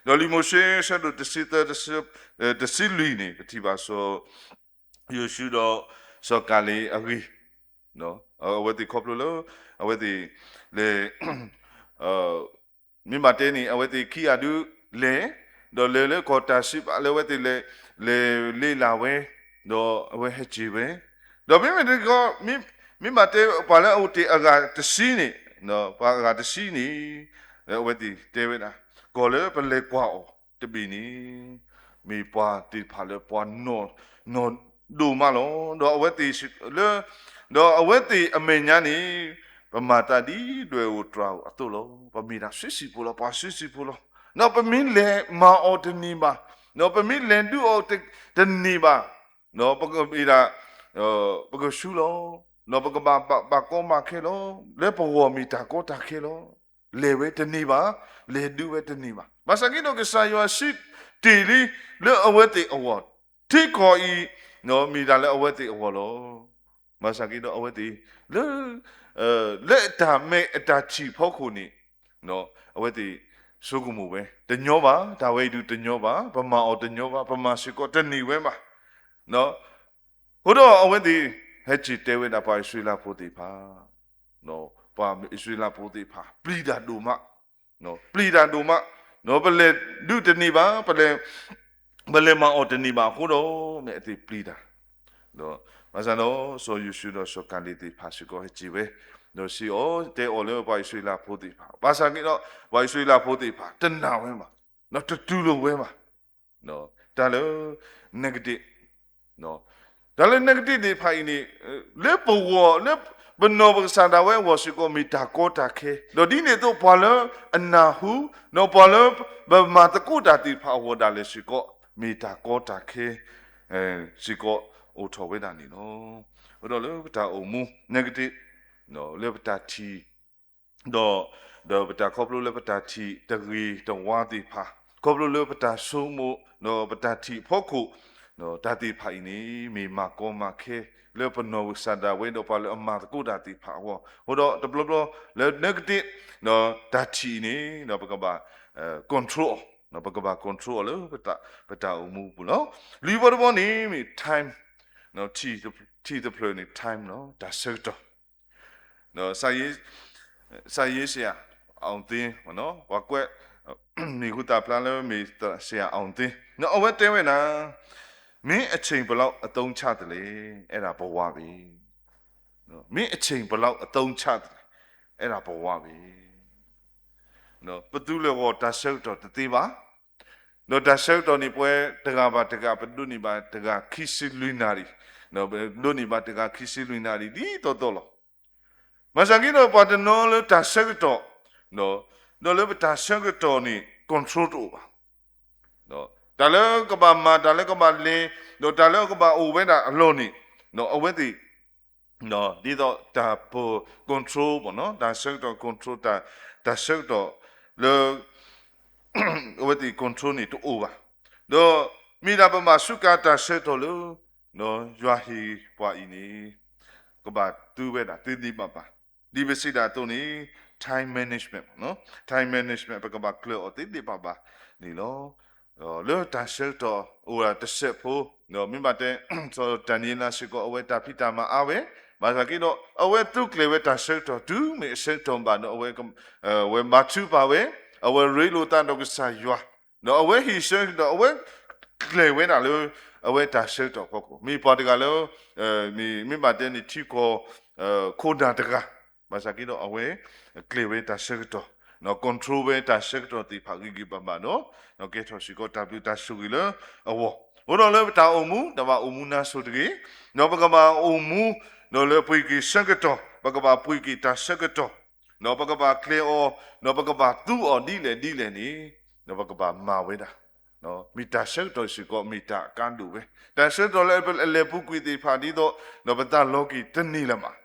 လံာ်မိၤၡ့ ဆၢဒိၣ်တဆံသၢ, တဆံလွံၢ်န့ၣ် ပထံၣ်ဘၣ်စီၤယိၤၡူဒီးစီၤကၤလ့းအဂ့ၢ်, အဝဲသ့ၣ်ခီဖျိလၢ အဝဲသ့ၣ်လဲၤ မ့ၢ်ဘၣ်တဲန့ၣ် အဝဲသ့ၣ်ခံဂၤဒုးလဲၤ, ဒီးလဲၤလၢကီၢ်တၢ်စံးဘၣ်လၢအဝဲသ့ၣ်လဲၤ, လဲၤလ့လၢ်ဝဲ, ဒီးအဝဲဟဲစ့ၢ်ဝဲ, ဒီးမ့မ့ၢ်တခီ, မ့ၢ်ဘၣ်တဲပှၤလၢအအိၣ်တ့ၢ်အဂၤတဆံန့ၣ်, ပှၤအဂၤတဆံန့ၣ်, အဝဲသ့ၣ်တဲဝဲဒၣ်, ကီၢ်လၢပလဲၤကွၢ်အီၤတဘ့ၣ်န့ၣ် မ့ၢ်ပှၤသ့ၣ်တဖၣ်လၢပှၤနီၢ်ဒိၣ်မးလီၤ. ဒီးအဝဲသ့ၣ်လၢ, ဒီးအဝဲသ့ၣ်အမဲာ်ညါန့ၣ် ပမၤသးဒ်ဒွဲၣ်အိၣ်တြၤအိၣ်အသိးလီၤ. ပမ့ၢ်ဒၣ်စုစံၣ်ဖိလီၤ, ပှၤစုစံၣ်ဖိလီၤ. ဒီးပမ့ၢ်လဲၤမၤအီၤတန့ၢ်ဘၣ်, ဒီးပမ့ၢ်လဲၤဒုးအီၤတန့ၢ်ဘၣ်, ဒီးပကမ့ၢ်ဒၣ်, ပကဆူလီၤ, ဒီးပကဘၣ်ဘၣ်ကီဘၣ်ခဲလီၤ. လၢပဂီၢ်မ့ၢ်တၢ်ကီတၢ်ခဲလီၤ. လဲၤဝဲတန့ၢ်ဘၣ်, လဲၤဒုးဝဲတန့ၢ်ဘၣ်. ဘၣ်ဆၣ်က့ဒီးကစၢ်ယွၤစံးတ့ၢ်လံလၢအဝဲသ့ၣ်အဂီၢ်, ထံကီၢ်အံၤ မ့ၢ်ဒၣ်လၢအဝဲသ့ၣ်အဂီၢ်လီၤ. ဘၣ်ဆၣ်က့ဒီးအဝဲသ့ၣ်လၢ, လၢတၢ်မဲာ်အတၢ်ထံၣ်ဖီခိၣ်န့ၣ်, အဝဲသ့ၣ်ဆိကမိၣ်ဝဲ, တညီဘၣ်, တၢ်ဝဲအံၤဒုးတညီဘၣ်, ပမၤအီၤတညီဘၣ်, ပမၤစ့ၢ်ကီးတန့ၢ်ဝဲဘၣ်. အဃိဒီးအဝဲသ့ၣ် ဟဲစ့ၢ်တဲဝဲဒၣ်ပှၤအံၣ်စရ့လးဖိသ့ၣ်တဖၣ်, ပှၤအံၣ်စရ့လးဖိသ့ၣ်တဖၣ် ပျံၤတၢ်ဒိၣ်မး, ပျံၤတၢ်ဒိၣ်မး, ပလဲၤဒုးတန့ၢ်ဘၣ်, ပလဲၤ, ပလဲၤမၤအီၤတန့ၢ်ဘၣ်အဃိဒီး မ့ၢ်အသ့ၣ်ပျံၤတၢ်, ဒီး, ဘၣ်ဆၣ်ဒီး စီၤယိၤၡူဒီးစီၤကၤလ့းသ့ၣ်တဖၣ်စ့ၢ်ကီးဟဲစ့ၢ်ဝဲ, ဒီးစံးအီၤ, တဲအီၤလၢပှၤအံၣ်စရ့လးဖိသ့ၣ်တဖၣ်, ဘၣ်ဆၣ်က့ဒီး ပှၤအံၣ်စရ့လးဖိသ့ၣ်တဖၣ် တနာ်ဝဲဘၣ်, ဒီးတတူၢ်လိာ်ဝဲဘၣ်. တၢ်လၢ negative, တၢ်လၢ negative သ့ၣ်တဖၣ်အံၤန့ၣ်, လၢပဂီၢ်လၢပနီၢ်ပကစၢ်ဒၣ်ဝဲအဂီၢ်စ့ၢ်ကီး မ့ၢ်တၢ်ကီတၢ်ခဲ, ဒီးဒ်န့ၣ်အသိးပှၤလၢအနၢ်ဟူ, ဒီးပှၤလၢပမၤသကိးတၢ်သ့ၣ်တဖၣ်အဂီၢ်ဒၣ်လဲာ်စ့ၢ်ကီး မ့ၢ်တၢ်ကီတၢ်ခဲစ့ၢ်ကီးအိၣ်ထီၣ်ဝဲဒၣ်န့ၣ်လီၤ. အဃိဒီးလၢပတၢ်အိၣ်မူ negative, လၢပတၢ်ထံၣ် ဒီး, ဒီးပတၢ်ခီဖျိလၢပတၢ်ထံၣ်တဂ့ၤတဝါသ့ၣ်တဖၣ်, ခီဖျိလၢပတၢ်ဆိကမိၣ်, ဒီးပတၢ်ထံၣ်အဖီခိၣ်, တၢ်သ့ၣ်တဖၣ်အံၤန့ၣ် မ့ၢ်မၤကီမၤခဲ လၢပနီၢ်ကစၢ်ဒၣ်ဝဲဒီးပှၤလၢအမၤသကိးတၢ်သ့ၣ်တဖၣ်အဂီၢ်, အဃိဒီးတဘျီဘျီ လၢ negative ဒီးတၢ်ထံၣ်အံၤန့ၣ် ဒီးပကဘၣ် control အီၤ, ပကဘၣ် control အီၤလၢ ပတၢ်အိၣ်မူပူၤလီၤ. လွံၢ်ဘီတဘီန့ၣ်မ့ၢ် time, ထံၣ်တဖျၢၣ်န့ၣ် time လီၤ, တၢ်ဆၢကတီၢ် ဒီး စာရေးဆရာ အောင်သိန်း ပှၤကွဲး မံၤဟူသၣ်ဖျါလၢမ့ၢ် ဆရာ အောင်သိန်း ဒီးအဝဲတဲဝဲဒၣ်, မင်းအချိန်ဘယ်လောက်အသုံးချသလဲ, အဲ့ဒါဘဝပဲ. မင်းအချိန်ဘယ်လောက်အသုံးချသလဲ, အဲ့ဒါဘဝပဲ. ပသူလၢဂီၢ်တၢ်ဆၢကတီၢ်တသ့ဘၣ်. ဒီးတၢ်ဆၢကတီၢ်န့ၣ် ပဝဲတဂၤဘၣ်တဂၤ ပဒိးန့ၢ်ဘၣ်တဂၤခံဆံလွံၢ်နၣ်ရံၣ်, ပဒိးန့ၢ်ဘၣ်တဂၤခံဆံလွံၢ်နၣ်ရံၣ် ဒ်သိးသိးလီၤ. ဘၣ်ဆၣ်က့ဒီး ပှၤတနီၤလၢတၢ်ဆၢကတီၢ်, ဒီးလၢပတၢ်ဆၢကတီၢ်န့ၣ် control တအိၣ်ဘၣ်. တၢ်လၢကဘၣ်မၤ တၢ်လၢကဘၣ်လဲၤ ဒီးတၢ်လၢကဘၣ်အိၣ်ဝဲဒၣ်အလီၢ်န့ၣ် အဝဲသ့ၣ် ဒ်သိးတၢ်ပ control ဘၣ်နီၤ, တၢ်ဆၢကတီၢ် control တၢ်, တၢ်ဆၢကတီၢ်လၢ အဝဲသ့ၣ် control န့ၣ်တအိၣ်ဘၣ်. ဒီးမ့ၢ်ဒၣ်ပဘၣ်စူးကါတၢ်ဆၢကတီၢ်လၢ ယွၤဟ့ၣ်ပှၤအံၤန့ၣ် ကဘၣ်သူဝဲဒၣ်သ့သ့ဘၣ်ဘၣ်, ဒ်ပစံးဒၣ်အသိးန့ၣ် time management နီၤ, time management ပကဘၣ်ကျၢၤအီၤသ့သ့ဘၣ်ဘၣ်န့ၣ်လီၤ. လၢတၢ်ဆၢကတီၢ်အိၣ်ဒၣ်တစဲးဖိ, ဒီးမ့ၢ်ဘၣ်တဲ စီၤဒၤနံးယ့လးစ့ၢ်ကီး အဝဲတၢ်ဖံးတၢ်မၤအါဝဲ, ဘၣ်ဆၣ်က့ဒီး အဝဲသူကျဲၤဝဲတၢ်ဆၢကတီၢ် တုၤမ့ၢ်အဆၢကတီၢ်ဘၣ်ဒီး အဝဲ အဝဲမၤထုးပာ်ဝဲ, အဝဲရ့လိာ်သးဒီးကစၢ်ယွၤ, ဒီးအဝဲဟ့ၣ်ဆၢကတီၢ် အဝဲကျဲၤဝဲဒၣ်လၢ အဝဲတၢ်ဆၢကတီၢ်ဖီခိၣ်, မ့ၢ်ပှၤတဂၤလၢ မ့ၢ် မ့ၢ်ဘၣ်တဲန့ၣ် ထံကီၢ် ခိၣ်နၢ်တဂၤ, ဘၣ်ဆၣ်က့ဒီး အဝဲကျဲၤဝဲတၢ်ဆၢကတီၢ်, control ဝဲတၢ်ဆၢကတီၢ်သ့ၣ်တဖၣ်ဂ့ၤဂ့ၤဘၣ်ဘၣ်ဒီး ကဲထီၣ်စ့ၢ်ကီးတၢ်ဘျုးတၢ်ဆိၣ်ဂ့ၤလၢအဂီၢ်, အဃိဒီးလၢပတၢ်အိၣ်မူ တၢ်ဘၣ်အိၣ်မူနါစိၤတဂ့ၤ, ဒီးပကဘၣ်အိၣ်မူ ဒီးလၢပှ့ၤက့ၤဆၢကတီၢ် ပကဘၣ်ပှ့ၤက့ၤတၢ်ဆၢကတီၢ်, ဒီးပကဘၣ်ကျဲၤအီၤ, ဒီးပကဘၣ်သူအီၤဒ်လဲၣ်ဒ်လဲၣ်န့ၣ်, ဒီးပကဘၣ်မၤဝဲဒၣ်, မ့ၢ်တၢ်ဆၢကတီၢ်စ့ၢ်ကီး မ့ၢ်တၢ်အကါဒိၣ်ဝဲ, တၢ်ဆၢကတီၢ်လၢအလဲၤပူၤကွံာ်သ့ၣ်တဖၣ်ဒ်သိး ဒီးပသးလီၤက့ၤတန့ၢ်လၢၤဘၣ်.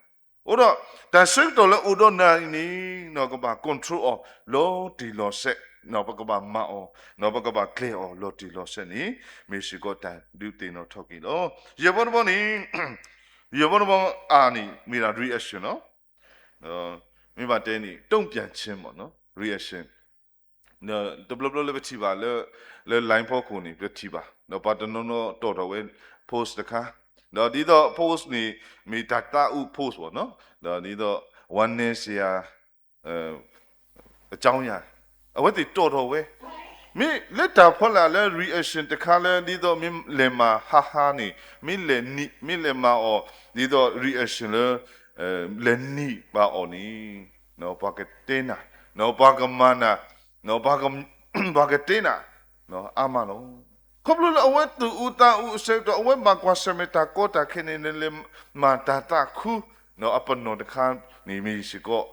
အဃိဒီး တၢ်ဆၢကတီၢ်လၢအိၣ်ဒီးနၤအံၤန့ၣ် ကဘၣ် control အီၤ လီၤတံၢ်လီၤဆဲး, ပကဘၣ်မၤအီၤ, ပကဘၣ်ကျဲၤအီၤ လီၤတံၢ်လီၤဆဲးန့ၣ် မ့ၢ်စ့ၢ်ကီးတၢ်ဒုးသ့ၣ်နီၣ်ထီၣ်က့ၤလီၤ. ယဲၢ်ဘီတဘီန့ၣ်, ယဲၢ်ဘီတဘီအါန့ၣ် မ့ၢ်ဒၣ် reaction လီၤ. မ့ၢ်ဘၣ်တဲန့ၣ် တုံ့ပြန်ခြင်းပေါ့နော်, reaction တဘျီဘျီလၢပထံၣ်ဘၣ်လၢ လၢ line ဖီခိၣ်န့ၣ် ပထံၣ်ဘၣ်, ဒီးပှၤတနီၤနီၤတီၣ်ထီၣ်ဝဲ post တခါ, ဒီးဒ်သိး post န့ၣ် မ့ၢ်တၢ်သးအုး post ပေါ့နော်, ဒီးဒ်သိး ဝမ်းနည်းစရာ အကြောင်းအရာ အဝဲသ့ၣ်တီၣ်ထီၣ်ဝဲ, မ့ၢ်လၢတၢ်ဖီလာ်လၢ reaction တခါလၢ ဒ်သိးမ့ၢ်လဲၤမၤဟါဟါန့ၣ်, မ့ၢ်လဲၤနံၤ, မ့ၢ်လဲၤမၤအီၤ ဒ်သိး reaction လၢ လဲၤနံၤဘၣ်အီၤန့ၣ်, ပှၤကတဲနၤ, ပှၤကမၤနၤ, ပှၤကတဲနၤ အါမးလီၤ. ခီဖျိလၢအဝဲသူၣ်အူသးအူအဆၢကတီၢ် အဝဲဘၣ်ကွၢ်ဆၢၣ်မဲာ်တၢ်ကီတၢ်ခဲန့ၣ် လဲၤမၤတၢ်သးခု အပနီၣ်တခါန့ၣ် မ့ၢ်စ့ၢ်ကီး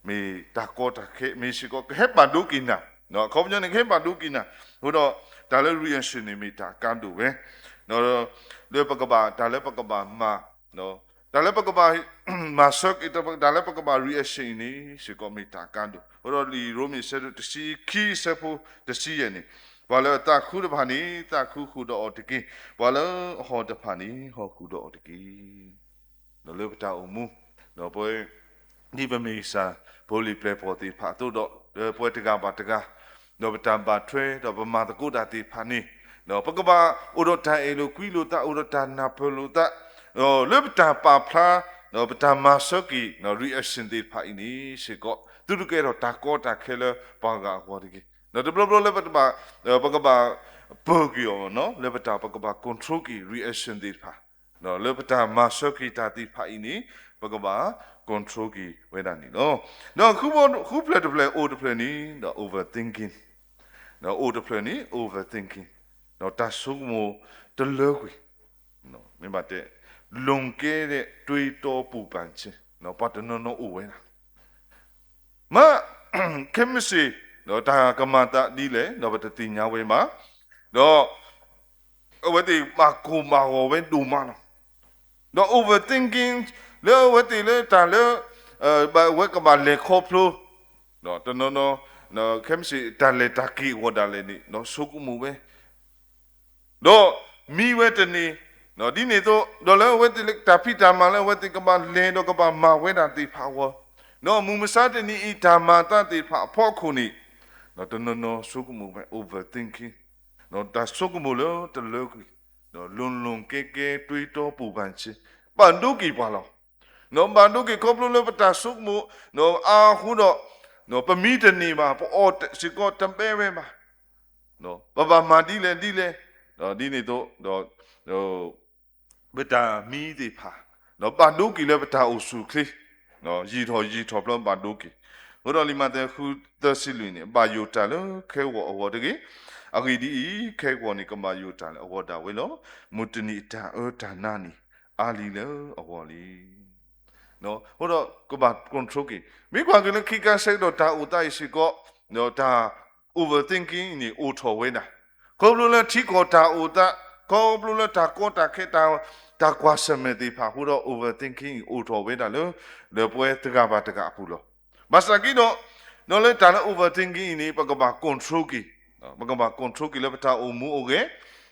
မ့ၢ်တၢ်ကီတၢ်ခဲ မ့ၢ်စ့ၢ်ကီး ကဟဲပာ်ဒိက့ၤနၤ, အခီပညီန့ၣ် ကဟဲပာ်ဒိက့ၤနၤ, အဃိဒီး တၢ်လၢ reaction န့ၣ် မ့ၢ်တၢ်အကါဒိၣ်ဝဲ, လၢပကဘၣ် တၢ်လၢပကဘၣ်မၤ တၢ်လၢပကဘၣ် မၤဆၢက့ၤ တၢ်လၢပကဘၣ် reaction အံၤန့ၣ် စ့ၢ်ကီးမ့ၢ်တၢ်အကါဒိၣ်, အဃိဒီးလံာ်ရိမ့ၤ ဆၢဒိၣ်တဆံခံ ဆၢဖိတဆံယဲၢ်န့ၣ်, ပှၤလၢအသးခုတဖၣ်န့ၣ် သးခုဃုာ်ဒီးအီၤတက့ၢ်, ပှၤလၢအဟီၣ်တဖၣ်န့ၣ် ဟီၣ်ဃုာ်ဒီးအီၤတက့ၢ်. ဒီးလၢပတၢ်အိၣ်မူ ဒီးပဝဲ ဒ်ပမ့ၢ်ကစၢ်ဖိလံၤပျဲၢ်ဘီၣ်သ့ၣ်တဖၣ်အသိးဒီး ပဝဲတဂၤဘၣ်တဂၤ ဒီးပတၢ်ဘၣ်ထွဲ ဒီးပမၤသကိးတၢ်သ့ၣ်တဖၣ်န့ၣ်, ဒီးပကဘၣ်အိၣ်ဒီးတၢ်အဲၣ်လိာ်ကွံလိာ်သး အိၣ်ဒီးတၢ်နၢ်ပၢၢ်လိာ်သး, ဒီးလၢပတၢ်ပာ်ဖျါ ဒီးပတၢ်မၤဆၢက့ၤ reaction သ့ၣ်တဖၣ်အံၤန့ၣ်စ့ၢ်ကီး သုတကဲထီၣ်တၢ်ကီတၢ်ခဲလၢပှၤဂၤအဂီၢ်တဂ့ၤ. ဒီးတဘျီဘျီလၢပတဘၣ် ပကဘၣ်ပၢၤက့ၤအီၤနီၤ လၢပတၢ် ပကဘၣ် control က့ၤ reaction သ့ၣ်တဖၣ် လၢပတၢ်မၤဆၢက့ၤတၢ်သ့ၣ်တဖၣ်အံၤန့ၣ် ပကဘၣ် control က့ၤဝဲဒၣ်န့ၣ်လီၤ. ဒီးဃုဖျၢၣ်တဖျၢၣ် အိၣ်တဖျၢၣ်န့ၣ် ဒီး overthinking, ဒီးအိၣ်တဖျၢၣ်န့ၣ် overthinking, ဒီးတၢ်ဆိကမိၣ်တလၢကွံာ်, မ့ၢ်ဘၣ်တဲ လွန်ကဲတဲ့တွေးတောပူပန်ခြင်း, ပှၤတနီၤနီၤအိၣ်ဝဲဒၣ် မ့ၢ် ခဲမုၢ်ဆ့ၣ် ဒီးတၢ်ကမၤသးဒ်လဲၣ် ဒီးပတသ့ၣ်ညါဝဲဘၣ်, ဒီး အဝဲသ့ၣ်ဘၣ်ကိၢ်ဘၣ်ဂီၤဝဲဒိၣ်မးလီၤ. ဒီး overthinking လၢအဝဲသ့ၣ်လၢတၢ်လၢ အဝဲကဘၣ်လဲၤခီဖျိ ဒီးတနီၤနီၤ ခဲမုၢ်ဆ့ၣ်တၢ်လဲၤတၢ်က့ၤအဂီၢ်ဒၣ်လဲာ်န့ၣ် ဒီးဆိကမိၣ်ဝဲ ဒီး မံဝဲတန့ၢ်, ဒ်န့ၣ်အသိး ဒီးလၢအဝဲသ့ၣ်လၢတၢ်ဖံးတၢ်မၤလၢအဝဲသ့ၣ်ကဘၣ်လဲၤဒီးကဘၣ်မၤဝဲဒၣ်သ့ၣ်တဖၣ်အဂီၢ်, ဒီးမုၢ်မဆါတနံၤအံၤတၢ်မၤအသးသ့ၣ်တဖၣ်အဖီခိၣ်န့ၣ်, တနီၤနီၤဆိကမိၣ်ဝဲ overthinking, တၢ်ဆိကမိၣ်လၢတလၢကွံာ်, ဒီး လွန်လွန်ကဲကဲ တွေးတောပူပန်ခြင်း, ဘၣ်ဒိက့ၤပှၤလီၤ. ဘၣ်ဒိက့ၤခီဖျိလၢပတၢ်ဆိကမိၣ်အဃိဒီး, ပမံတန့ၢ်ဘၣ်, ပအီၣ်စ့ၢ်ကီးတဘဲဝဲဘၣ်, ပဘၣ်မၤဒ်လဲၣ်ဒ်လဲၣ်, ဒ်န့ၣ်အသိး ပတၢ်မံသ့ၣ်တဖၣ်, ဒီးဘၣ်ဒိက့ၤလၢပတၢ်အိၣ်ဆူၣ်အိၣ်ချ့, ယံာ်ထီၣ်ယံာ်ထီၣ်ဖျၢၣ်ဘၣ်ဒိက့ၤ, အဃိဒီးလံာ်မးသဲ ဃုသၢဆံလွံၢ်န့ၣ် ဘၣ်ယိၣ်တၢ်လၢခဲဂီၤအဂီၢ်တဂ့ၤ, အဂ့ၢ်ဒ်အံၤ, ခဲဂီၤန့ၣ် ကဘၣ်ယိၣ်တၢ်လၢအဂီၢ်ဒၣ်ဝဲလီၤ. မုၢ်တနံၤအတၢ်အၢတၢ်နးန့ၣ် အါလံလၢအဂီၢ်လံ. အဃိဒီးကဘၣ် control က့ၤ, မ့ၢ်ကွၢ်က့ၤလၢခံခါဆၢကတီၢ်တၢ်အိၣ်သးအံၤစ့ၢ်ကီး, တၢ် overthinking အံၤန့ၣ် အိၣ်ထီၣ်ဝဲဒၣ်, ခီဖျိလၢထံကီၢ်တၢ်အိၣ်သး, ခီဖျိလၢတၢ်ကီတၢ်ခဲ တၢ်ကွၢ်ဆၢၣ်မဲာ်သ့ၣ်တဖၣ်အဃိဒီး overthinking အံၤအိၣ်ထီၣ်ဝဲဒၣ်လၢ လၢပဝဲတဂၤဘၣ်တဂၤအပူၤလီၤ. ဘၣ်ဆၣ်က့ဒီး, ဒီးလၢတၢ်လၢ overthinking အံၤန့ၣ် ပကဘၣ် control က့ၤ, ပကဘၣ် control က့ၤလၢပတၢ်အိၣ်မူအိၣ်ဂဲ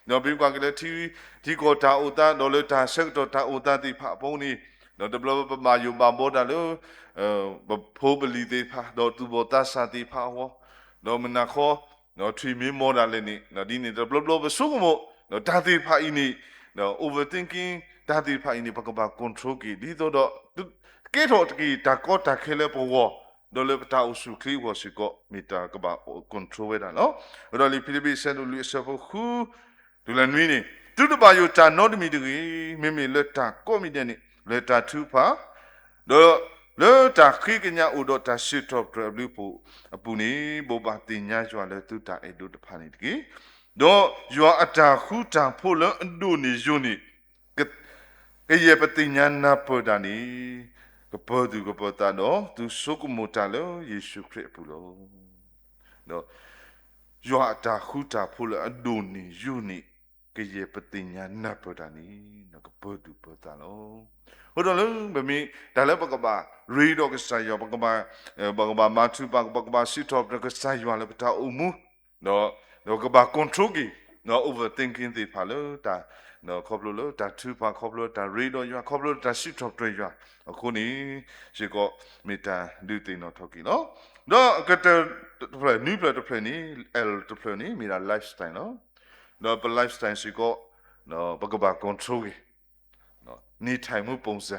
ၤ, ဒီးမ့ၢ်ကွၢ်က့ၤလၢ ထံကီၢ်တၢ်အိၣ်သး ဒီးလၢတၢ်ဆၢကတီၢ်တၢ်အိၣ်သးသ့ၣ်တဖၣ်အပူၤန့ၣ်, ဒီးတဘျီပဘၣ်ယိၣ်ဘၣ်ဘီဒၣ်လၢ ပဖိပလံၤသ့ၣ်တဖၣ် ဒီးသူၣ်ဘီၣ်သးစၢ်သ့ၣ်တဖၣ်အဂီၢ်, ဒီးမုၢ်နၤခီ ထွံၣ်မ့ၢ်မီၢ်ဒၣ်လဲာ်န့ၣ်, ဒ်န့ၣ်တဘျီဘျီပဆိကမိၣ်, တၢ်သ့ၣ်တဖၣ်အံၤန့ၣ်, overthinking တၢ်သ့ၣ်တဖၣ်အံၤန့ၣ် ပကဘၣ် control က့ၤ ဒ်သိးဒီး ကဲထီၣ်တက့ၢ်တၢ်ကီတၢ်ခဲလၢပဂီၢ်, ဒီးလၢပတၢ်အိၣ်ဆူၣ်အိၣ်ချ့အဂီၢ်စ့ၢ်ကီး မ့ၢ်တၢ်ကဘၣ် control ဝဲဒၣ်လီၤ. အဃိဒီးလံာ်ဖံလံးပံး အဆၢဒိၣ်လွံၢ် အဆၢဖိဃု တုၤလၢနွံန့ၣ်, သုတဘၣ်ယိၣ်တၢ်နီတမံၤတဂ့ၤ, မ့မ့ၢ်လၢတၢ်ကိးမံၤဒဲးန့ၣ် လၢတၢ်ထုကဖၣ် ဒီးလၢတၢ်ဃ့ကညးအိၣ်ဒီးတၢ်စံးထီၣ်ပတြၢၤအဘျုးအဖှိၣ်အပူၤန့ၣ် ဘိးဘၣ်သ့ၣ်ညါယွၤလၢသုတၢ်အဲၣ်ဒိးတဖၣ်န့ၣ်တက့ၢ်. ဒီးယွၤအတၢ်ဃူတၢ်ဖိးလၢအဒိၣ်န့ၢ်ယိာ်န့ၣ် ကယဲၢ်ပသ့ၣ်ညါနၢ်ပၢၢ်တၢ်န့ၣ် ကပၢၤသူၣ်ကပၢၤသးဒီး သုဆိကမိၣ်တၢ်လၢယ့ၣ်ၡူးခရံာ်အပူၤလီၤ. ဒီးယွၤအတၢ်ဃူတၢ်ဖိးလၢအဒိၣ်န့ၢ်ယိာ်န့ၣ် ကယဲၢ်ပသ့ၣ်ညါနၢ်ပၢၢ်တၢ်န့ၣ် ကပၢၤသူၣ်ပၢၤသးလီၤ. အဃိဒီးလၢပမ့ၢ်တၢ်လၢပကဘၣ်ရ့ဒီးကစၢ်ယွၤ, ပကဘၣ်, ပကဘၣ်မၤထူၣ်ပာ်, ပကဘၣ်စံးထီၣ်ပတြၢၤကစၢ်ယွၤလၢပတၢ်အိၣ်မူ ဒီးကဘၣ် control က့ၤ overthinking သ့ၣ်တဖၣ်လၢတၢ်, ခီဖျိလၢတၢ်ထုကဖၣ်, ခီဖျိလၢတၢ်ရ့ဒီးယွၤ, ခီဖျိလၢတၢ်စံးထီၣ်ပတြၢၤယွၤအဃိန့ၣ်စ့ၢ်ကီး မ့ၢ်တၢ်ဒုးသ့ၣ်နီၣ်ထီၣ်က့ၤလီၤ. ဒီးအကတၢၢ်တဖျၢၣ်, နွံဖျၢၣ်တဖျၢၣ်န့ၣ်, L တဖျၢၣ်န့ၣ် မ့ၢ်ဒၣ် lifestyle လီၤ. ဒီးပ lifestyle စ့ၢ်ကီး ပကဘၣ် control က့ၤ နေထိုင်မှုပုံစံ,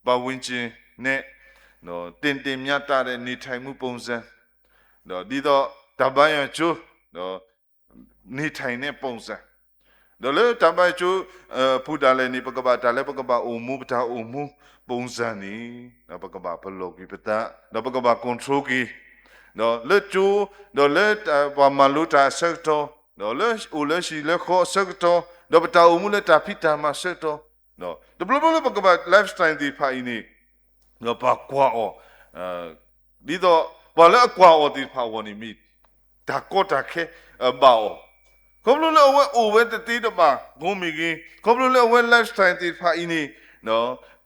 ပတ်ဝန်းကျင်နဲ့ သင့်တင့်မျှတတဲ့ နေထိုင်မှုပုံစံ, ဒီးဒ်သိး တၢ်ဘါယွၤကၠိ နေထိုင်တဲ့ပုံစံ, ဒီးလၢတၢ်ဘါယွၤကၠိ ပူၤဒၣ်လဲာ်န့ၣ် ပကဘၣ်တၢ်လၢပကဘၣ်အိၣ်မူ ပတၢ်အိၣ်မူ ပုံစံ န့ၣ် ဒီးပကဘၣ်ပလီၢ်ကွံာ်ပသး, ဒီးပကဘၣ် control က့ၤ, ဒီးလၢကၠိ, ဒီးလၢပှၤမၤလိတၢ်အဆၢကတီၢ်, ဒီးလၢအိၣ်လၢဟံၣ်လၢဃီအဆၢကတီၢ်, ဒီးပတၢ်အိၣ်မူလၢတၢ်ဖံးတၢ်မၤအဆၢကတီၢ်, တဘျီဘျီလၢပကဘၣ် lifestyle သ့ၣ်တဖၣ်အံၤန့ၣ် ဒီးပှၤကွၢ်အီၤ, ဒ်သိး ပှၤလၢအကွၢ်အီၤသ့ၣ်တဖၣ်အဂီၢ်န့ၣ် မ့ၢ်တၢ်ကီတၢ်ခဲဘၣ်အီၤ, ခီဖျိလၢအဝဲအိၣ်ဝဲတသ့တဘၣ်အဃိမ့ၢ်ဂ့ၤ, ခီဖျိလၢအဝဲ lifestyle သ့ၣ်တဖၣ်အံၤန့ၣ်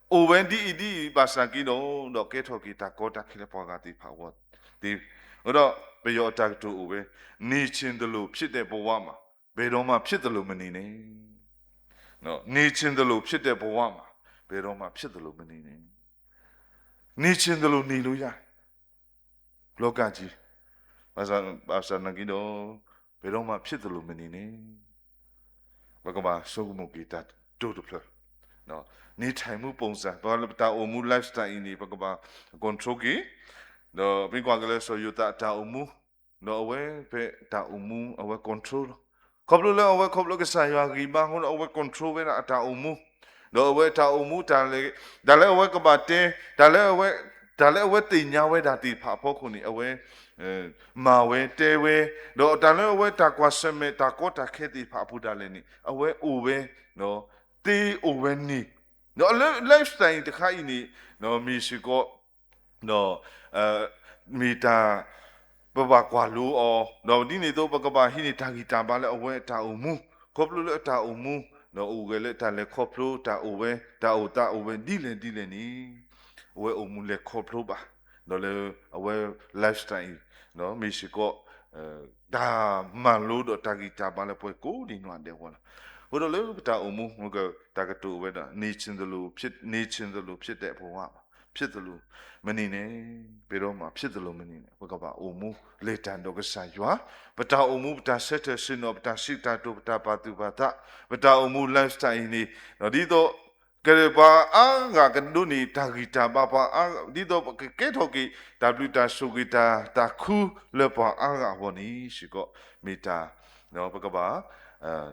အိၣ်ဝဲဒ်အံၤဒ်အံၤဘၣ်ဆၣ်က့ဒီး ဒီးကဲထီၣ်က့ၤတၢ်ကီတၢ်ခဲလၢပှၤဂၤသ့ၣ်တဖၣ်အဂီၢ်သ့, အဃိဒီးပယီၤအတၢ်ကတိၤအိၣ်ဝဲ, နေချင်သလိုဖြစ်တဲ့ဘဝမှာ ဘယ်တော့မှဖြစ်သလိုမနေနဲ့, နေချင်သလိုဖြစ်တဲ့ဘဝမှာ ဘယ်တော့မှဖြစ်သလိုမနေနဲ့, နေချင်သလိုနေလို့ရတယ်, လောကကြီး, ဘာသာ, ဘာသာနာကီတော့ ဘယ်တော့မှဖြစ်သလိုမနေနဲ့, ပကဘၣ်ဆိကမိၣ်က့ၤတၢ်တိၢ်တဖျၢၣ်, နေထိုင်မှုပုံစံ, ပတၢ်အိၣ်မူ lifestyle အံၤန့ၣ် ပကဘၣ် control က့ၤ, ဒီးမ့ၢ်ကွၢ်က့ၤလၢစီၤယိၤသးအတၢ်အိၣ်မူ, ဒီးအဝဲဖဲတၢ်အိၣ်မူ အဝဲ control လီၤ. ခီဖျိလၢအဝဲခီဖျိကစၢ်ယွၤဂံၢ်ဘါအဃိဒီး အဝဲ control ဝဲဒၣ်အတၢ်အိၣ်မူ, ဒီးအဝဲတၢ်အိၣ်မူတၢ်လဲၤ, တၢ်လၢအဝဲကဘၣ်တဲ, တၢ်လၢအဝဲ, တၢ်လၢအဝဲသ့ၣ်ညါဝဲဒၣ်သ့ၣ်တဖၣ်အဖီခိၣ်န့ၣ် အဝဲ မၤဝဲတဲဝဲ, ဒီးတၢ်လၢအဝဲတၢ်ကွၢ်ဆၢၣ်မဲာ်တၢ်ကီတၢ်ခဲသ့ၣ်တဖၣ်အပူၤဒၣ်လဲာ်န့ၣ် အဝဲအိၣ်ဝဲ, သ့အိၣ်ဝဲန့ၣ်, ဒီးလၢ lifestyle တခါအံၤန့ၣ် မ့ၢ်စ့ၢ်ကီး ဒီး မ့ၢ်တၢ် ပဘၣ်ကွၢ်လိအီၤ, ဒီးဒ်န့ၣ်အသိး ပကဘၣ်ဟံးန့ၢ်တၢ်ဂံၢ်တၢ်ဘါလၢအဝဲအတၢ်အိၣ်မူ, ခီဖျိလၢအတၢ်အိၣ်မူ, ဒီးအိၣ်ဂဲၤလၢတၢ်လဲၤခီဖျိတၢ်အိၣ်ဝဲ, တၢ်အိၣ်သးအိၣ်ဝဲဒ်လဲၣ်ဒ်လဲၣ်န့ၣ်, အဝဲအိၣ်မူလဲၤခီဖျိဘၣ်, ဒီးလၢအဝဲ lifestyle အံၤ မ့ၢ်စ့ၢ်ကီး တၢ်မၤလိဒီးတၢ်ဂံၢ်တၢ်ဘါလၢပှၤကိးဒံနီၢ်ဒဲးအဂီၢ်လီၤ. အဃိဒီးလၢပတၢ်အိၣ်မူ တၢ်ကတိၤဝဲဒၣ် နေချင်သလို ဖြစ်- နေချင်သလို ဖြစ်တတ်ပါ ဖြစ်သလို မနုၤလဲၣ်, ပဒိၣ်မး ဖြစ်သလို မနုၤလဲၣ်, ပကဘၣ်အိၣ်မူလဲၤတၢ်ဒီးကစၢ်ယွၤ, ပတၢ်အိၣ်မူ ပတၢ်ဆၢထၢၣ်ဆ့ၣ်နီၤ ပတၢ်စံးတၢ်ကတိၤ ပတၢ်ပာ်သူၣ်ပာ်သး, ပတၢ်အိၣ်မူ lifestyle အံၤန့ၣ် ဒီးဒ်သိး ကပှၤအါဂၤကဒိးန့ၢ်တၢ်ဂံၢ်တၢ်ဘါ ပှၤအါ ဒ်သိးပကကဲထီၣ်က့ၤ တၢ်ဘျုးတၢ်ဆိၣ်ဂ့ၤ တၢ်တၢ်ခူလၢပှၤအါဂၤအဂီၢ်န့ၣ်စ့ၢ်ကီး မ့ၢ်တၢ် ပကဘၣ်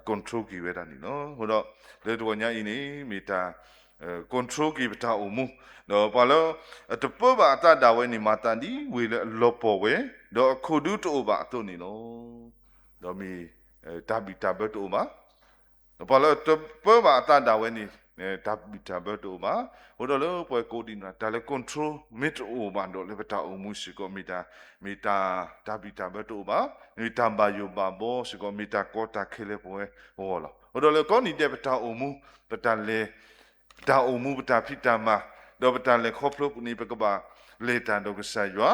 control က့ၤဝဲဒၣ်န့ၣ်လီၤ. အဃိဒီး လၢတဂီၤညါအံၤန့ၣ် မ့ၢ်တၢ် control က့ၤပတၢ်အိၣ်မူ ဒီးပှၤလၢ အတပၢဘၣ်အသးဒၣ်ဝဲန့ၣ် မၤသးဒ်ဝ့ၢ်လၢအလီၤပှီၢ်ဝဲ ဒီးအခိၣ်ဒူတအိၣ်ဘၣ်အသိးန့ၣ်လီၤ. ဒီးမ့ၢ် တၢ်ဘံၣ်တၢ်ဘၢတအိၣ်ဘၣ် ပှၤလၢတပၢဘၣ်အသးဒၣ်ဝဲန့ၣ် တၢ်ဘံၣ်တၢ်ဘၢတအိၣ်ဘၣ်. အဃိဒီးလၢပှၤကိးဒံနီၢ် တၢ်လၢ control မ့ၢ်တအိၣ်ဘၣ်ဒီးလၢပတၢ်အိၣ်မူစ့ၢ်ကီး မ့ၢ်တၢ် မ့ၢ်တၢ် တၢ်ဘံၣ်တၢ်ဘၢတအိၣ်ဘၣ်, မ့ၢ်တၢ်ဘၣ်ယိၣ်ဘၣ်ဘီစ့ၢ်ကီး မ့ၢ်တၢ်ကီတၢ်ခဲလၢပဝဲအဂီၢ်လီၤ. အဃိဒီးလၢကိးနံၤဒဲးပတၢ်အိၣ်မူ ပတၢ်လဲၤ ပတၢ်အိၣ်မူ ပတၢ်ဖံးတၢ်မၤ ဒီးပတၢ်လဲၤခီဖျိန့ၣ် ပကဘၣ်လဲၤတၢ်ဒီးကစၢ်ယွၤ,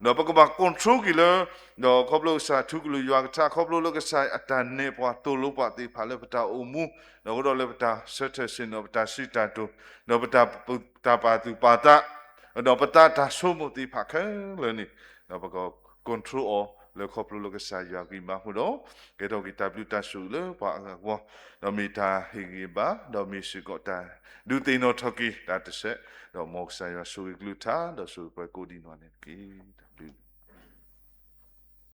ဒီးပကဘၣ် control က့ၤလၢ ဒီးခီဖျိကစၢ်ထူကလုၢ်ယွၤကထါ ခီဖျိလၢကစၢ်အတၢ်နဲၣ်ပှၤသိၣ်လိပှၤသ့ၣ်တဖၣ်လၢပတၢ်အိၣ်မူ, ဒီးအဃိဒီးလၢပတၢ်ဆၢထၢၣ်ဆ့ၣ်နီၤ ပတၢ်စံးတၢ်ကတိၤ ဒီးပတၢ် တၢ်ပာ်သူၣ်ပာ်သး ဒီးပတၢ် တၢ်ဆိကမိၣ်သ့ၣ်တဖၣ်ခဲလၢာ်န့ၣ် ဒီးပက control အီၤ လၢခီဖျိလၢကစၢ်ယွၤဂံၢ်ဘါအဃိဒီး ကဲထီၣ်က့ၤတၢ်ဘျုးတၢ်ဆိၣ်ဂ့ၤလၢပှၤအဂီၢ်, ဒီးမ့ၢ်တၢ်ဟ့ၣ်ဂံၢ်ဘါ ဒီးမ့ၢ်စ့ၢ်ကီးတၢ်ဒုးသ့ၣ်နီၣ်ထီၣ်က့ၤတၢ်တစဲး, ဒီးမ်ကစၢ်ယွၤဆိၣ်ဂ့ၤကလုၢ်ကထါ ဒီးဆိၣ်ဂ့ၤပှၤကိးဒံနီၢ်ဒဲးန့ၣ်တက့ၢ်.